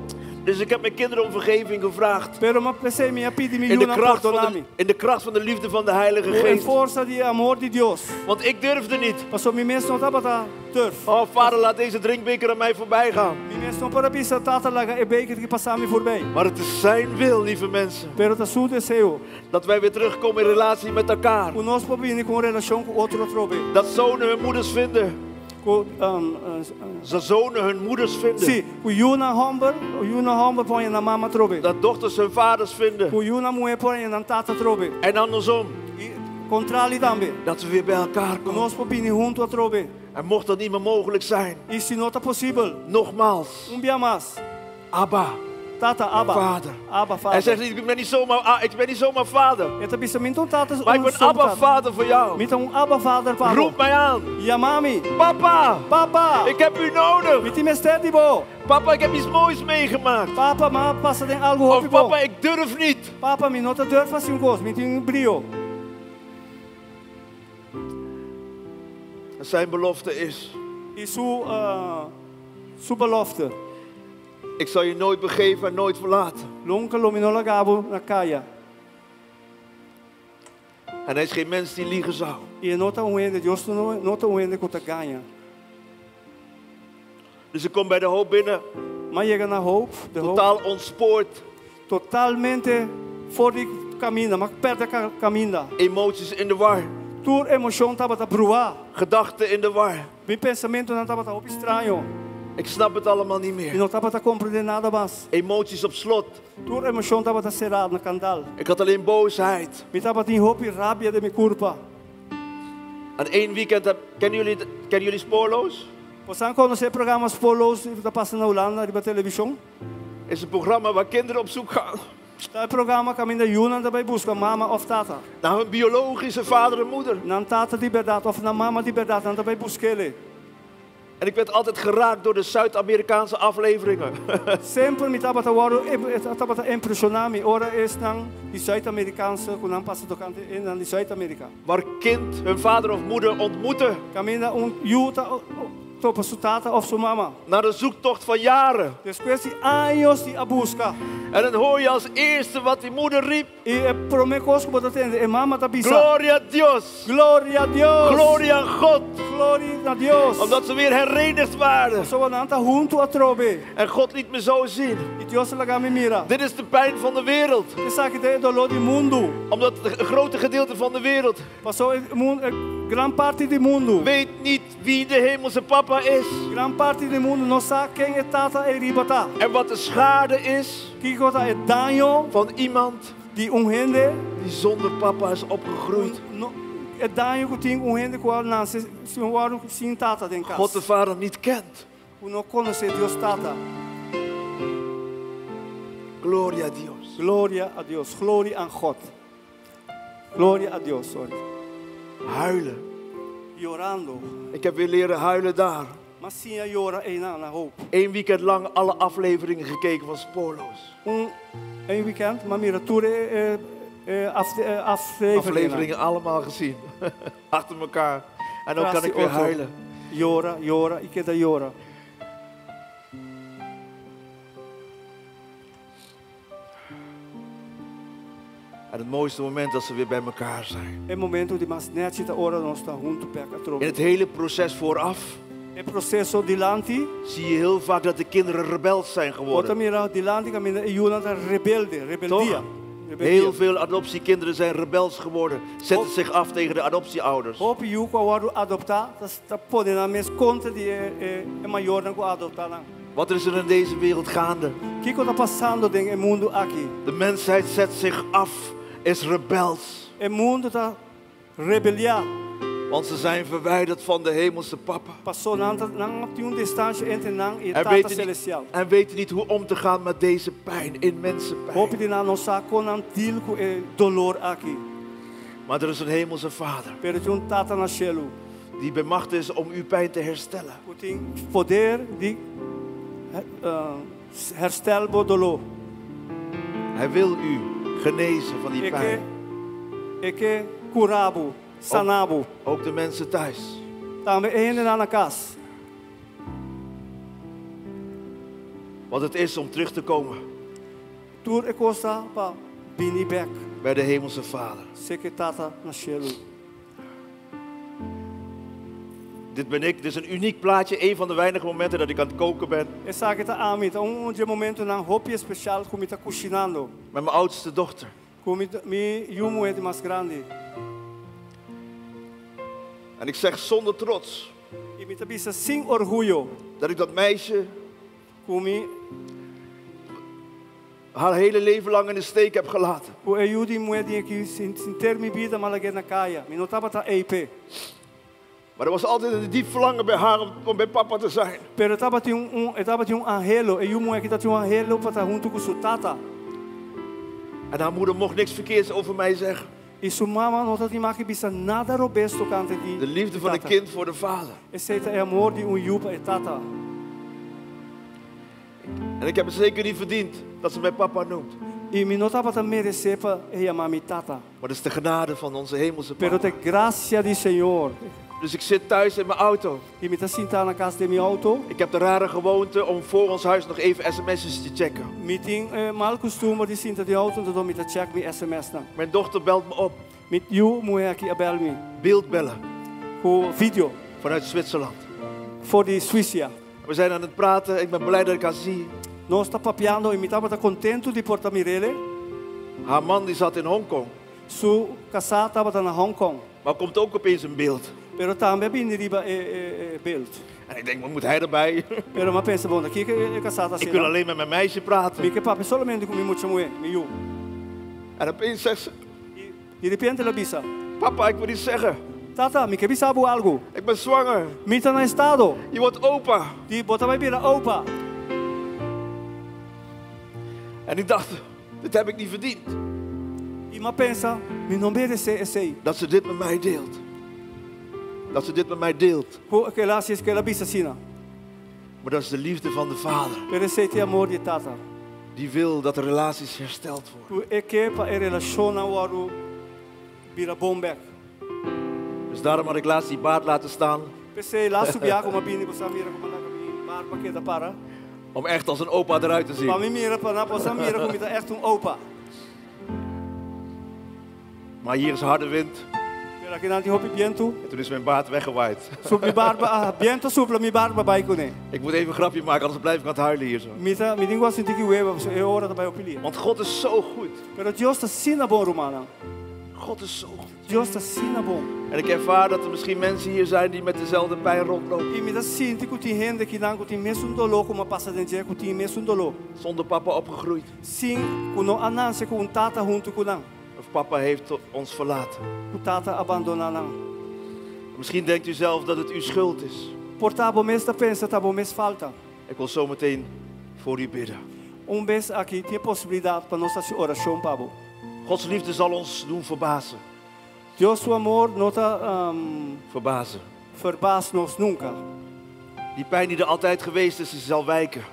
Dus ik heb mijn kinderen om vergeving gevraagd. Pero ma p'esei mi a pidi mi In de yunan kracht van de, pordoná mi. in de kracht van de liefde van de Heilige Ku e Geest. forsa di amor di Dios. Want ik durfde niet. Pasó mi mes no tabata durf. Oh vader, laat deze drinkbeker aan mij voorbij gaan. Mi mes no por a bisa tata laga e beker aki pasa mi voorbij. Maar het is zijn wil, lieve mensen. Pero ta su deseo. Dat wij weer terugkomen in relatie met elkaar. Ku nos por bini ku un relashon ku otro atrobe. Dat zonen hun moeders vinden. Ku Dat zonen hun moeders vinden. si, ku yunan hòmber, yunan hòmber por haña nan mama atrobe. Dat dochters hun vaders vinden. Ku yunan muhé por haña nan tata atrobe. En andersom. I kontrali tambe. Dat we weer bij elkaar Ku komen. nos por bini huntu atrobe. En mocht dat niet meer mogelijk zijn. I si no ta posibel, Nogmaals. un bia mas. Abba. Tata, Abba. Vader. Abba, Hij Vader. zegt niet, ik ben niet zomaar, ah, ik ben niet zomaar vader. E ta bisa, mi n' ta un tata, Maar ik ben un Abba tata. vader voor jou. Mi ta un Abba Vader pa bo. Roep mij aan. Yama mi. Papa, Papa. ik heb u nodig. Mi tin mester di bo. Papa, ik heb iets moois meegemaakt. Papa, m'a pasa den algu Of hopi bon. papa, ik durf niet. Papa, mi no ta durf hasi un kos, mi tin brio. En zijn belofte is, I su, su belofte. ik zal je nooit begeven en nooit verlaten. Nunka lo mi no laga bo na kaya. En hij is geen mens die liegen zou. I e no ta un hende, Dios no, no ta un hende ku ta gaña. Dus ik kom bij de hoop binnen, M'a yega na Hoop, de Hoop, totaal ontspoord, totalmente for di kaminda, m'a pèrdè kaminda. emoties in de war, Tur emoshon tabata brua. gedachten in de war. Mi pensamentunan tabata hopi straño. Ik snap het allemaal niet I meer. no tabata komprondé nada mas. Emoties op slot. Tur emoshon tabata será na kandal. Ik had alleen boosheid. Mi tabatin hopi rabia den mi kurpa. En één weekend, heb, kennen jullie Spoorloos? Boso konosé e programa Spoorloos ku ta pasa na Hulanda, riba televishon? Is een programma waar kinderen op zoek gaan Ta e programa kaminda yunan ta bai buska mama òf tata. naar hun biologische vader en moeder. Nan tata di bèrdat òf nan mama di bèrdat, nan ta bai busk'é. En ik werd altijd geraakt door de Zuid-Amerikaanse afleveringen. Semper mi tabata wòrdu tabata impreshoná mi ora esnan di Zuid-Amerikaanse ku nan pasa tokante nan di Zuid-Amerika. Waar kind hun vader of moeder ontmoette Kaminda un yu ta topa su tata òf su mama. na de zoektocht van jaren. Despues di aña di a buska. En dan hoor je als eerste wat die moeder riep. I e promé kos ku bo ta tende, e mama ta bisa. Gloria a Dios. Gloria na Dios. Gloria aan God. Gloria na Dios. Omdat ze weer herenigd waren. Pasobra nan ta huntu atrobe. En God liet me zo zien. I Dios a laga mi mira. Dit is de pijn van de wereld. Esaki ta e doló di mundu. Omdat het grote gedeelte van de wereld Pasobra e gran parti di mundu. weet niet wie de hemelse papa is. Gran parti di mundu no sa ken e tata ei riba ta. En wat de schade is Kiko ta e daño van iemand di un hende. die zonder papa is opgegroeid. No, e daño ku tin un hende ku a nase sin wòrdu sin tata den kas. God de Vader niet kent. Ku no konosé Dios tata. Gloria a Dios. Gloria na Dios. Gloria na God. Gloria na Dios, sorry. Huilen. Yorando. Ik heb weer leren huilen daar. M'a siña yora einan na Hope. Eén weekend lang alle afleveringen gekeken van Spoorloos. Un weekend, m'a mira tur e afleveringen. Afleveringen allemaal gezien. Achter elkaar. En dan kan ik weer huilen. Yora, yora, i keda yora. En het mooiste moment dat ze weer bij elkaar zijn. E momento di mas nèchi ta ora nan ta huntu bèk atrobe. In het hele proces vooraf E proseso dilanti. zie je heel vaak dat de kinderen rebels zijn geworden. Bo ta mira dilanti kaminda e yunan ta rebelde, rebeldia. Toch? Heel veel adoptiekinderen zijn rebels geworden. Zetten zich af tegen de adoptieouders. Hopi yu ku a wòrdu adoptá, ta pone nan mes kontra di e mayornan ku a adoptá nan. Wat is er in deze wereld gaande? Kiko ta pasando den e mundu aki? De mensheid zet zich af, is rebels. E mundu ta rebeliá. Want ze zijn verwijderd van de hemelse papa. Pasó nan ta nan tin un distansia entre nan i e En Tata weten, niet, Selestial. en weten niet hoe om te gaan met deze pijn, immense pijn. Hopi di nan no sa kon nan deal ku e dolor aki. Maar er is een hemelse vader. Pero tin un Tata na shelu. Die bemachtigd is om uw pijn te herstellen. Ku tin poder di herstel bo doló. Hij wil u genezen van die E ke pijn. e ke kura bo, sana bo. Ook de mensen thuis. Tambe e hendenan na kas. Wat het is om terug te komen. Tur e kos ta pa bini bèk. Bij de hemelse Vader. Serka Tata na shelu. Dit ben ik. Dit is een uniek plaatje. Een van de weinige momenten dat ik aan het koken ben. Esaki ta ami, ta un di e momentonan hopi spesial ku mi ta kushinando. Met mijn oudste dochter. Ku mi mi yu muhé di mas grandi. En ik zeg zonder trots. I mi ta bisa sin orguyo. Dat ik dat meisje. Ku mi haar hele leven lang in de steek heb gelaten. Ku e yu di muhé di aki sin henter mi bida m'a lag'é na kaya. Mi no tabata ei p'e. Maar er was altijd een diep verlangen bij haar om bij papa te zijn. Pero e tabatin un, un, e tabatin un anhelo, e yu muhé aki tabatin un anhelo pa ta huntu ku su tata. En haar moeder mocht niks verkeerds over mij zeggen. I su mama no tabatin mag bisa nada robes tokante di De liefde van een tata. kind voor de vader. Esei ta e amor di un yu pa e tata. En ik heb het zeker niet verdiend dat ze mij papa noemt. I mi no tabata meresé pa e yama mi tata. Maar dat is de genade van onze hemelse Pero papa. ta grasia di Señor. Dus ik zit thuis in mijn auto. I mi ta sinta na kas den mi auto. Ik heb de rare gewoonte om voor ons huis nog even sms'jes te checken. Mi tin e mal kustumber di sinta den auto, anto mi ta check mi sms-nan. Mijn dochter belt me op. Mi yu muhé aki a bel mi. Beeldbellen. Ku video. Vanuit Zwitserland. For di Suisia. We zijn aan het praten. Ik ben blij dat ik haar zie. Nos ta papiando i mi tabata kontentu di por ta mir'é. Haar man die zat in Hongkong. Su kasá tabata na Hong Kong. Maar komt ook opeens in beeld. Pero tambe a bini riba e e beeld. En ik denk, wat moet hij erbij? Pero m'a pensa, bon, kiko e kasá ta Ik wil alleen met mijn meisje praten. Mi ke papia solamente ku mi mucha muhé, mi yu. En opeens zegt ze... Di repente el a bisa. Papa, ik wil iets zeggen. Tata, mi ke bisa bo algu. Ik ben zwanger. Mi ta na estado. Je wordt opa. Di bo ta bai bira opa. En ik dacht, dit heb ik niet verdiend. I m'a pensa, mi no meresé esei. Dat ze dit met mij deelt. Dat ze dit met mij deelt. Ku el a hasi ku el a bisa asina. Maar dat is de liefde van de vader. Pero esei ta e amor di tata. Die wil dat de relaties hersteld worden. Ku e ke pa e relashonnan wòrdu bira bon bèk. Dus daarom had ik laatst die baard laten staan. P'esei lastu biaha ku m'a bini boso a mira ku m'a laga mi barba keda para. Om echt als een opa eruit te zien. Pa mi mira pa nan por a mira ku mi ta echt un opa. Maar hier is harde wind. Pero akinan tin hopi bientu. En toen is mijn baard weggewaaid. Su mi barba, ah, bientu a supla mi barba bai kuné. Ik moet even een grapje maken, anders blijf ik aan het huilen hier zo. Mi ta, mi tin ku hasi un tiki weba, pasobra e ora ta bai hopi lihe. Want God is zo goed. Pero Dios ta asina bon, rumannan. God is zo goed. Dios ta asina bon. En ik ervaar dat er misschien mensen hier zijn die met dezelfde pijn rondlopen. I mi ta sinti ku tin hende akinan ku tin mesun doló ku m'a pasa den dje, ku tin mesun doló. Zonder papa opgegroeid. Sin ku no a nase ku un tata huntu ku nan. Of papa heeft ons verlaten. Ku tata a bandoná nan. Misschien denkt u zelf dat het uw schuld is. Por ta bo mes ta pensa ta bo mes falta. Ik wil zo meteen voor u bidden. Un bes aki tin e posibilidat pa nos hasi orashon pa bo. Gods liefde zal ons doen verbazen. Dios su amor no ta Verbazen. verbaas nos nunka. Die pijn die er altijd geweest is, die zal wijken.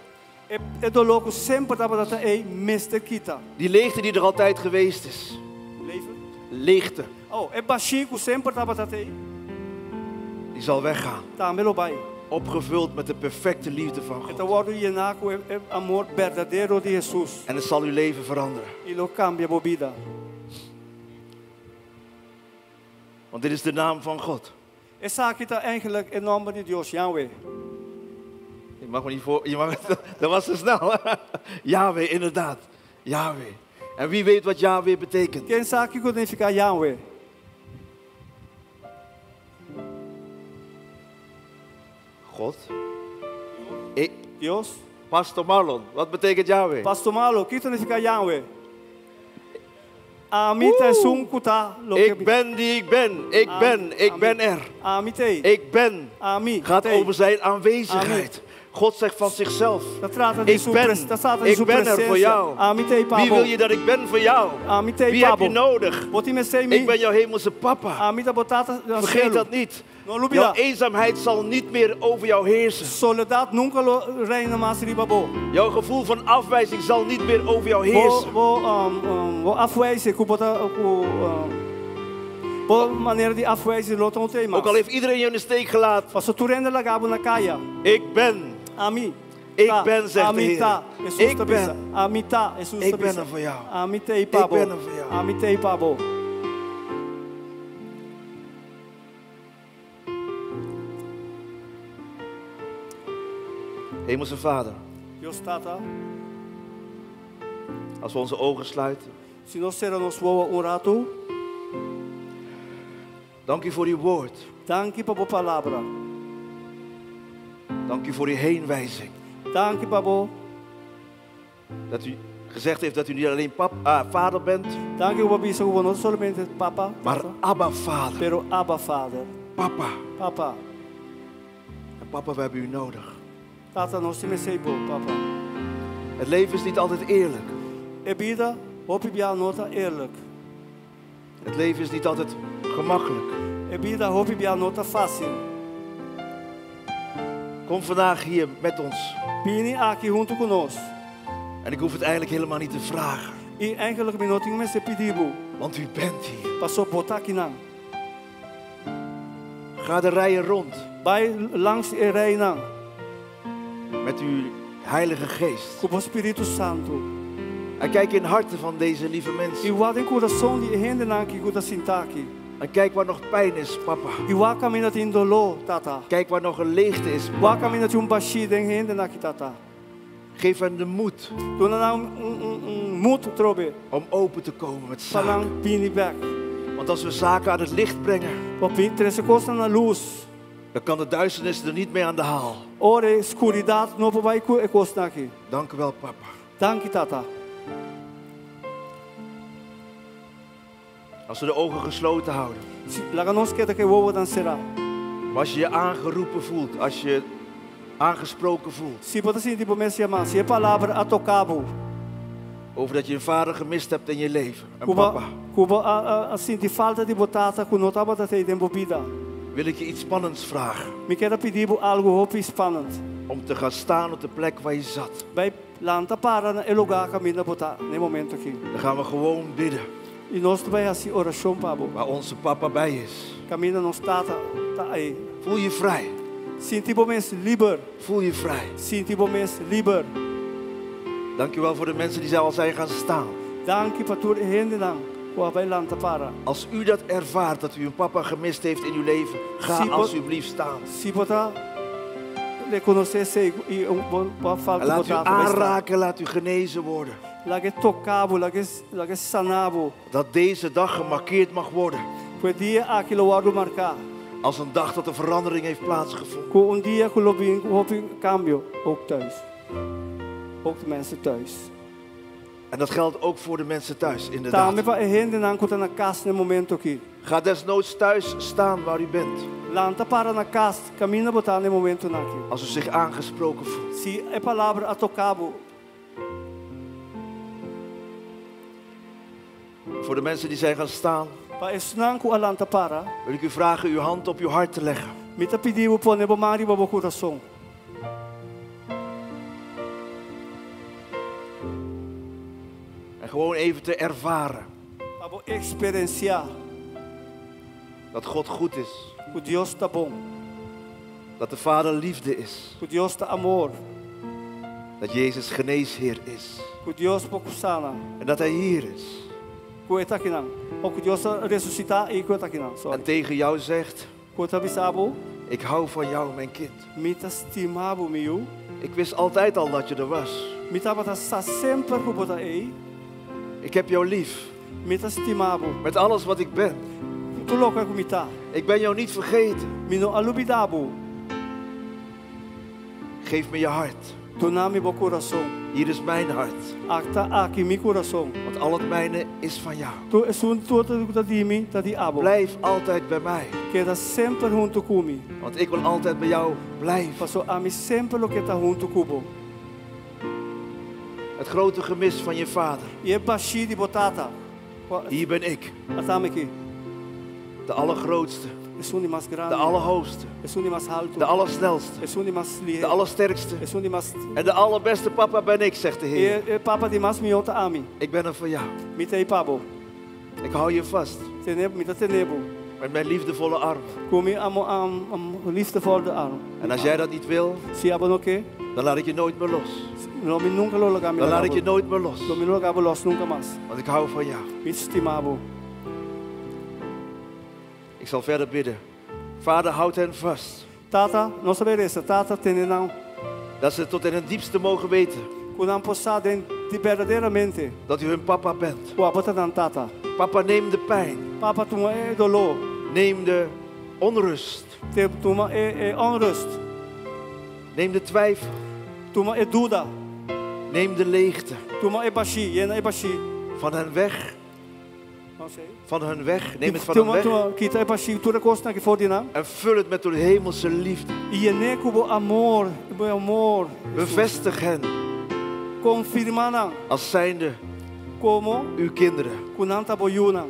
E doló ku semper tabata ei mester kita. Die leegte die er altijd geweest is. Leven? Leegte, Oh, e bashí ku semper tabata ei die zal weggaan. tambe lo bai. Opgevuld met de perfecte liefde van E ta God. wòrdu yená ku e amor berdadero di Hesus. En het zal uw leven veranderen. I lo kambia bo bida. Want dit is de naam van God. Esaki ta eigenlijk e nòmber di Dios, Yahweh. Je mag me niet voor. Je mag, dat was te snel. Yahweh, inderdaad. Yahweh. En wie weet wat Yahweh betekent? Ken sa kiko ta nifiká Yahweh? God. Ik, Dios. Pastor Marlon, wat betekent Yahweh? Pastor Marlon, kiko ta nifiká Yahweh? Ami ta esun ku ta loke Ik ben die ik ben. Ik ben, ik ben er. Ami t'ei. Ik ben. Ami Gaat t'ei. over zijn aanwezigheid. God zegt van zichzelf. Ta trata di Ik su ben, pres- ta trata di ik su ben er voor presensia. jou. Ami t'ei Wie pa bo. wil je dat ik ben voor jou? Ami t'ei Wie heb pa bo. je nodig? Bo tin mester mi. Ik ben jouw hemelse papa. Ami ta bo tata na Vergeet shelu. dat niet. No lubidá. Jouw eenzaamheid zal niet meer over jou heersen. Soledat nunka lo reina mas riba bo. Jouw gevoel van afwijzing zal niet meer over jou Bo heersen. bo bo afwijzen ku bo ta ku bo manera di afwijzen lo ta un tema. Ook al heeft iedereen je in de steek gelaten. Paso tur hende laga bo na kaya. Ik ben. Ami. Ik Ta. ben, zegt de Ami Heer. ta. Hesus Ik ta bisa. ben. Ami ta. Hesus Ik ta ben bisa. er voor jou. Ami t'ei pa Ik bo. ben er voor jou. Ami t'ei pa bo. Hemelse Vader, Dios Tata, als we onze ogen sluiten. si nos sera nos wowo un ratu, Dank u voor uw woord. danki pa bo palabra. Dank u voor uw heenwijzing. Danki pa bo. Dat u gezegd heeft dat u niet alleen vader bent, Danki ku bo a bisa ku bo no solamente papa, maar tata, Abba Vader. pero Abba Vader. Papa. Papa, En papa, we hebben u nodig. tata nos tin mester bo, papa. Het leven is niet altijd eerlijk. E bida, hopi bia no ta eerlijk. Het leven is niet altijd gemakkelijk. E bida, hopi bia no ta fásil. Kom vandaag hier met ons. Bini aki huntu ku nos. En ik hoef het eigenlijk helemaal niet te vragen. I eigenlijk mi no tin mester pidi bo. Want u bent hier. Paso bo ta akinan. Ga de rijen rond Bai langs e rijnan. met uw Heilige Geest. Ku bo Spiritu Santu. En kijk in harten van deze lieve I mensen. wak den kurason di e hendenan aki ku ta sintá aki. En kijk waar nog pijn is, papa. I wak kaminda tin doló, tata. Kijk waar nog een leegte is, Wak papa. kaminda tin un bashí den hendenan aki, tata. Geef hen de moed Duna nan un moed trobe. om open te komen met Pa zaken. nan bini bèk. Want als we zaken aan het licht brengen, Pa trese kosnan na lus. dan kan de duisternis er niet mee aan de haal. Ora skuridat no por bai ku e kosnan aki. Dank u wel, papa. Danki, tata. Als we de ogen gesloten houden. Si, laga nos keda ku wowonan será. Maar als je je aangeroepen voelt, als je aangesproken voelt Si bo ta sinti bo mes yamá, si e palabra a toka bo. over dat je een vader gemist hebt in je leven, een Ku bo, papa, ku bo a, a, a sinti falta di bo tata ku no tabata tei den bo bida. wil ik je iets spannends vragen. Mi ke pidi bo algu hopi spannend. Om te gaan staan op de plek waar je zat. Bai lanta para na e lugá kaminda bo ta na e momento aki. Dan gaan we gewoon bidden I nos ta bai hasi orashon pa bo. waar onze papa bij is. Kaminda nos tata ta ei. Voel je vrij. Sinti bo mes liber. Voel je vrij. Sinti bo mes liber. Dank u wel voor de mensen die al zijn gaan staan. Danki pa tur e hendenan ku a bai lanta para. Als u dat ervaart, dat u een papa gemist heeft in uw leven, ga alsjeblieft staan. Si bo ta rekonosé esei i bo En falta laat u bo tata, bai sta. aanraken, laat u genezen worden. Lag'é toka bo, lag'é sana bo. Dat deze dag gemarkeerd mag worden. Ku e dia aki lo wòrdu marká. Als een dag dat een verandering heeft plaatsgevonden. Ku un dia ku lo bin hopi kambio, ook thuis. Ook de mensen thuis. En dat geldt ook voor de mensen thuis, inderdaad. Tambe pa e hendenan ku ta na kas na e momento aki. Ga desnoods thuis staan waar u bent. Lanta para na kas, kaminda bo ta na e momentonan aki. Als u zich aangesproken voelt. Si e palabra a toka bo. Voor de mensen die zijn gaan staan. Pa esnan ku a lanta para, wil ik u vragen uw hand op uw hart te leggen. Mi ta pidi bo pone bo man riba bo kurason. En gewoon even te ervaren Pa bo eksperensiá dat God goed is. ku Dios ta bon, Dat de Vader liefde is. ku Dios ta amor, Dat Jezus geneesheer is. ku Dios por sana, En dat Hij hier is. ku E ta akinan. O ku Dios a resusitá i ku E ta akinan. En Sorry. tegen jou zegt, Ku E ta bisa bo, ik hou van jou, mijn kind. mi ta stima bo, mi yu. Ik wist altijd al dat je er was. Mi tabata sa semper ku bo ta ei. Ik heb jou lief. Mi ta stima bo. Met alles wat ik ben. Ku tur loke ku mi ta. Ik ben jou niet vergeten. Mi no a lubidá bo. Geef me je hart. Duna mi bo kurason. Hier is mijn hart. Ata aki mi kurason. Want al het mijne is van jou. Tur esun tur ku ta di mi, ta di abo. Blijf altijd bij mij. Keda semper huntu ku mi. Want ik wil altijd bij jou blijven. Paso ami semper lo ke ta huntu ku bo. Het grote gemis van je vader. I e bashí di bo tata. Hier ben ik. Ata mi aki. De allergrootste. Esun di mas grandi. De allerhoogste. Esun di mas haltu. De allersnelste. Esun di mas lihé. De allersterkste. Esun di mas. En de allerbeste papa ben ik, zegt de Heer. E, e papa di mas mihó ta ami. Ik ben er voor jou. Mi t'ei pa bo. Ik hou je vast. Tene, mi ta tene bo. Met mijn liefdevolle arm. Ku mi amo am, am liefdevolle arm. En als jij dat niet wil, Si abo no ke, dan laat ik je nooit meer los. lo mi nunka lo laga mi Dan laat ik je laga bo. nooit meer los. Lo mi no laga bo los nunka mas. Want ik hou van jou. Mi ta stima bo. Ik zal verder bidden. Vader, houd hen vast. Tata, nos ta bai resa. Tata, tene nan. Dat ze tot in het diepste mogen weten Ku nan por sa den di berdaderamente. dat u hun papa bent. Ku abo ta nan tata. Papa, neem de pijn. Papa, tuma e doló. Neem de onrust. Te, tuma e, e onrust. Neem de twijfel. Tuma e duda. Neem de leegte. Tuma e bashí. Yena e bashí. Van hen weg. No sé. Van hun weg. Neem het van hen Tuma, weg. tuma, kita e bashí. Tur e kosnan aki for di nan. En vul het met de hemelse liefde. I yen'é ku bo amor, bo amor. Bevestig hen Konfirmá nan als zijnde komo uw kinderen. ku nan ta bo yunan.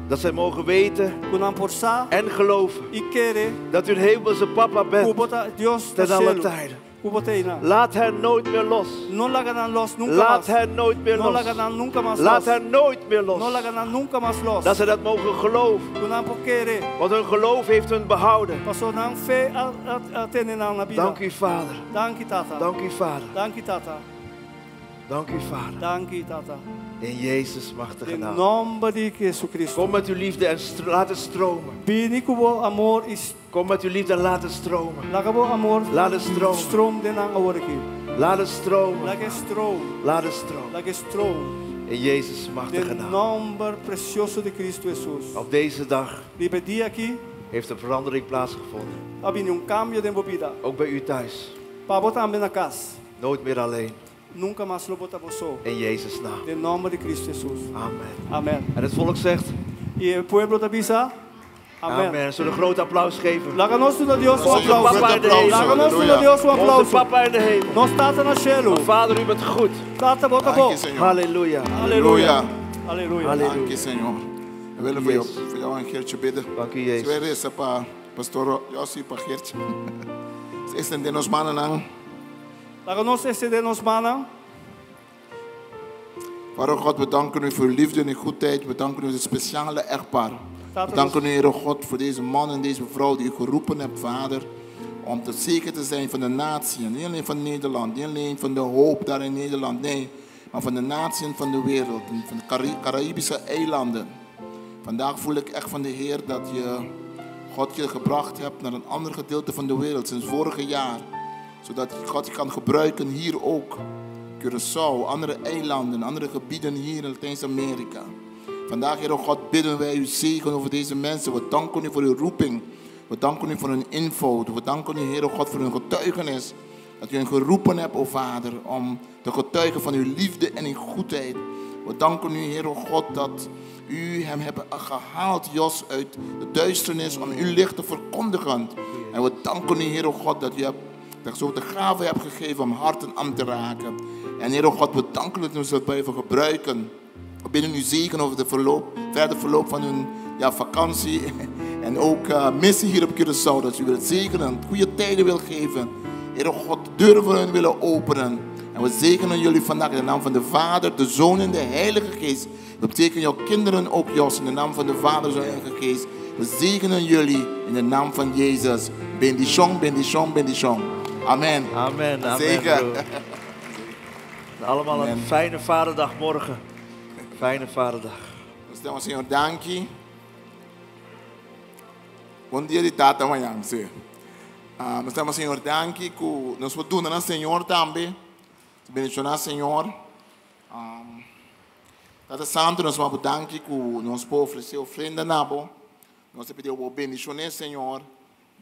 Dat zij mogen weten Ku nan por sa en geloven i kere dat u een hemelse papa ku bent bo ta Dios ten ta alle shelu. tijden. Ku bo t'einan. Laat hen nooit meer los. No laga nan los nunka Laat mas. hen nooit meer No los. laga nan nunka mas Laat los. hen nooit meer No los. laga nan nunka mas los. Dat ze dat mogen geloven. Ku nan por kere. Want hun geloof heeft hun behouden. Paso nan fe a, a, a tene nan na bida. Dank u, Vader. Danki tata. Dank u, Vader. Danki tata. Dank u, Vader. Danki tata. In Jezus machtige Den naam. nòmber di Jesucristo. Kom met uw liefde en laat het stromen. Bini ku bo amor i Kom met uw liefde en laat het stromen. laga bo amor Laat het stromen. stroom den nan awor aki. Laat het stromen. Lag'é stroom. Laat het stromen. Lag'é stroom. In Jezus machtige Den naam. nòmber presioso di Cristo Jesus. Op deze dag Riba e dia aki heeft een verandering plaatsgevonden. a bini un kambio den bo bida. Ook bij u thuis. Pa bo tambe na kas. Nooit meer alleen. Nunka mas lo bo ta bo so. In Jezus naam. Den nòmber di Cristo Jesus. Amen. Amèn. En het volk zegt, I e pueblo ta bisa. Amèn. amen. Zullen we een groot applaus geven? Laga nos duna Dios un Onze aplauso. Papa in de hemel. Laga nos duna Dios un Onze aplauso. papa in de hemel. Nos Tata na shelu. Vader, u bent goed. Tata bo ta Dank bon. je, Señor. Halleluja. Aleluya. Aleluya. Halleluja. Dank je, Señor. We willen voor jou, Jezus. voor jou en Geertje bidden. Dank u, Jezus. Wij resa pa pastoor Jossie, pa Geertje. Extender nos mannen aan. Laga nos ekstendé nos mannan. Vader God, we danken u voor uw liefde en uw goedheid. We danken u voor dit speciale echtpaar. Tata, We danken u, Heere God, voor deze man en deze vrouw die u geroepen hebt, Vader. Om te zeker te zijn van de natie. Niet alleen van Nederland, niet alleen van de hoop daar in Nederland, nee. Maar van de natie en van de wereld, en van de Caraïbische eilanden. Vandaag voel ik echt van de Heer dat je God je gebracht hebt naar een ander gedeelte van de wereld sinds vorig jaar. Zodat God je kan gebruiken hier ook. Curaçao, andere eilanden, andere gebieden hier in Latijns-Amerika. Vandaag, Heer God, bidden wij uw zegen over deze mensen. We danken u voor uw roeping. We danken u voor hun invoud. We danken u, Heer God, voor hun getuigenis. Dat u hen geroepen hebt, o Vader, om te getuigen van uw liefde en uw goedheid. We danken u, Heer God, dat u hem hebt gehaald, Jos, uit de duisternis om uw licht te verkondigen. En we danken u, Heer God, dat u hebt, dat zo de gave hebt gegeven om harten aan te raken. En Heer God, we danken u dat u ons dat blijven gebruiken. We bidden u zegen over de verloop, verder verloop van hun ja, vakantie en ook missie hier op Curaçao. Dat u wilt zegenen, goede tijden wil geven. Heere God, deuren voor hun willen openen. En we zegenen jullie vandaag in de naam van de Vader, de Zoon en de Heilige Geest. Dat betekent jouw kinderen ook, Jos, in de naam van de Vader, Zoon en Heilige Geest. We zegenen jullie in de naam van Jezus. Bendition, bendition, bendition. Amen. Amen, amen. Zeker. Broer. En allemaal een Amen. fijne Vaderdag morgen. Fijne Vaderdag. Nos damos, Señor, danki. Bon dia di tata mañana, sí. Ah, nos damos, Señor, danki ku nos por duna na Señor tambe. Bendiciona Señor. Tata Santo, nos damos danki ku nos por ofrece ofrenda na bo. Nos ta pidi bo bendiciona, Señor.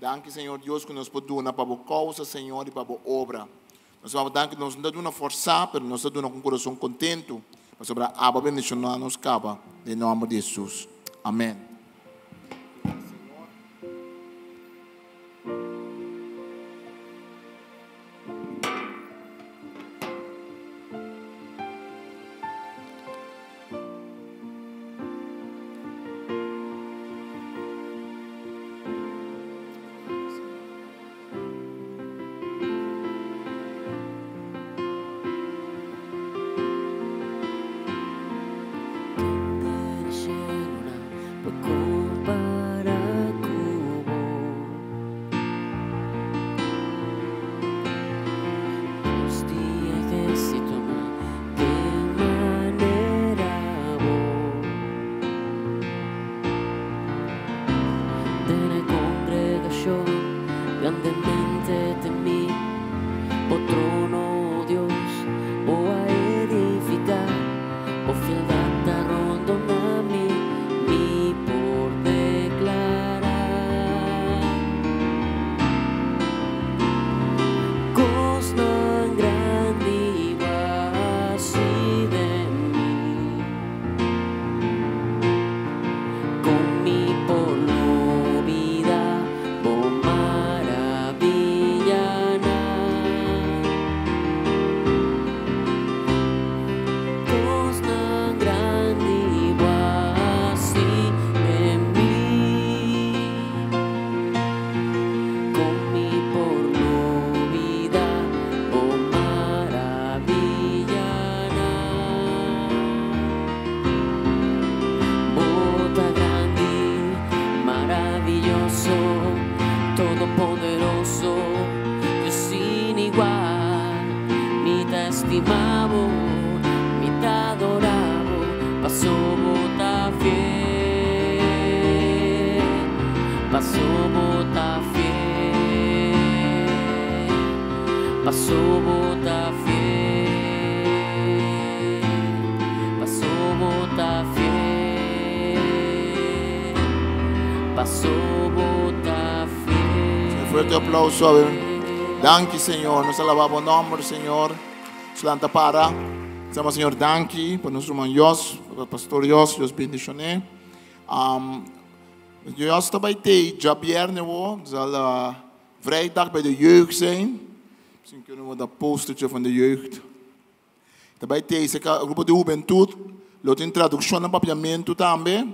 Danki, Señor Dios, ku nos por duna pa bo causa, Señor, y pa bo obra. Nos damos danki, nos no ta duna forsa, pero nos ta duna cu corazon contento. Pasobra abo a bendiciona nos caba, den nomber di Jesus. Amen. Fuerte aplauso, a ver. Danki, Señor. Nos alabá bo nomber, Señor. Nos lanta para. Estamos, Señor, danki pa nos ruman Jos, pa Pastor Jos, Dios bendicioné. Jos ta bay te djabierne wo, zal vrijdag bij de jeugd zijn. Misschien kunnen we dat postertje van de jeugd. Daarbij te, se ka grupo de juventud, lo tin traducción na papiamento tambe.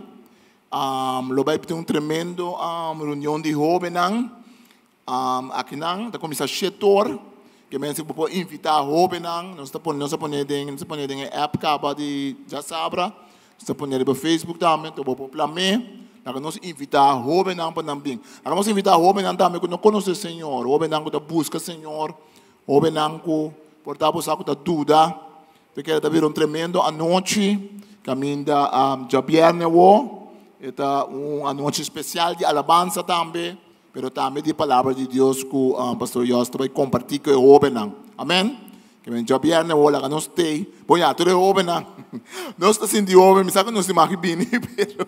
Lo bay tin un tremendo reunión di hobennan. Akinan, ta kuminsá shetor, ke mensen ku por invitá hobennan, nos ta pone, nos ta pone den, nos ta pone den e app kaba di djasabra, nos ta pone riba Facebook tambe, bo por plam'é, laga nos invitá hobennan pa nan bin. Laga nos invitá hobennan tambe ku no konosé Señor, hobennan ku ta buska Señor, hobennan ku por ta bo sa ku ta duda. Te kere ta bira un tremendo anochi, kaminda djabièrnè awo, e ta un anochi spesial di alabansa tambe. Pero tambe di palabra di Dios ku Pastor Jos ta bai kompartí ku e hóbennan. Amèn? Ke men djabièrnè awor laga nos tei. Bon ya, tur e hóbennan. Nos ta sinti hóben, mi sa ku nos tin mag bini, pero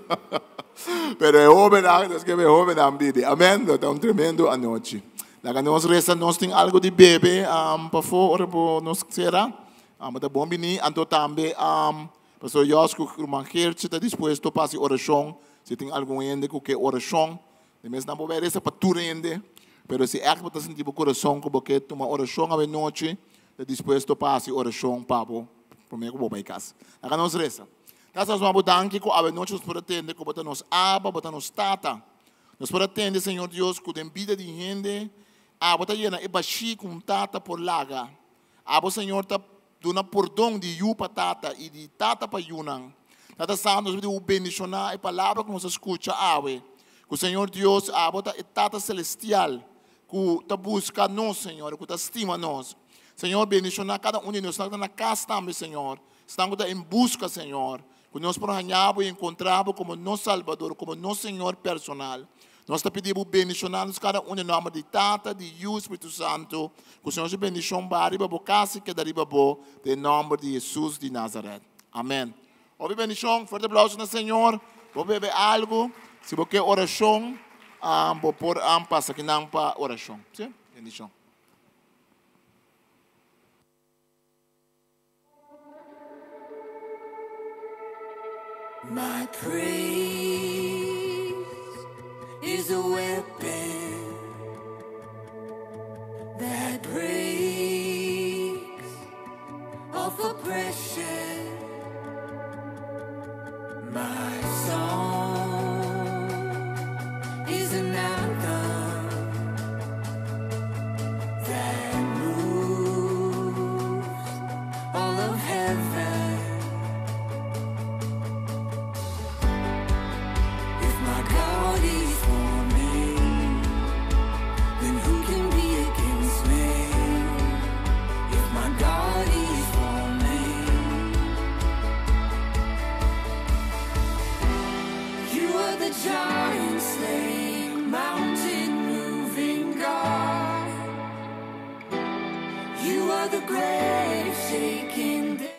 pero e hóbennan, nos ke pa e hóbennan bini. Amèn? Lo ta un tremendo anochi. Laga nos resa, nos tin algu di bebe pafó ora bo nos sera. Bo ta bon bini. Anto tambe Pastor Jos ku ruman Geertje ta dispuesto pa hasi orashon si tin algun hende ku ke orashon. De mes nan bo bai resa pa tur hende, pero si ègt bo ta sinti bo kurason ku bo ke tuma orashon awenochi, ta dispuesto pa hasi orashon pa bo promé ku bo bai kas. Laga nos resa. Tata, nos ta danki ku awe nochi nos por a tende ku bo ta nos Abba, bo ta nos Tata. Nos por a tende, Señor Dios, ku den bida di hende, abo ta yena e bashí ku un tata por laga. Abo, Señor, ta duna pordon di yu pa tata i di tata pa yunan. Tata Santu, nos ta pidi bo bendishoná e palabra ku nos a skucha awe. Ku Señor Dios, abo ta e Tata Selestial ku ta buska nos, Señor, ku ta stima nos. Señor, bendishoná kada un di nos ku ta na kas tambe, Señor. Esnan ku ta en buska, Señor, ku nos por haña bo i enkontrá bo komo nos Salbador, komo nos Señor personal. Nos ta pidi bo bendishoná nos kada un den nòmber di Tata, di Yu i Spiritu Santu. Ku Señor su bendishon baha riba bo kas i keda riba bo den nòmber di Hesus di Nazaret. Amèn. Hopi bendishon. Fuerte aplauso na Señor. Bo bebe algu. Si bo ke orashon, bo por pasa akinan pa orashon. Si? Bendishon. My praise is a weapon that breaks off oppression. My song is an anthem that moves all of heaven. If my God is for me, then who can be against me? If my God is for me, you are the giant slaying, mountain moving God. You are the grave shaking.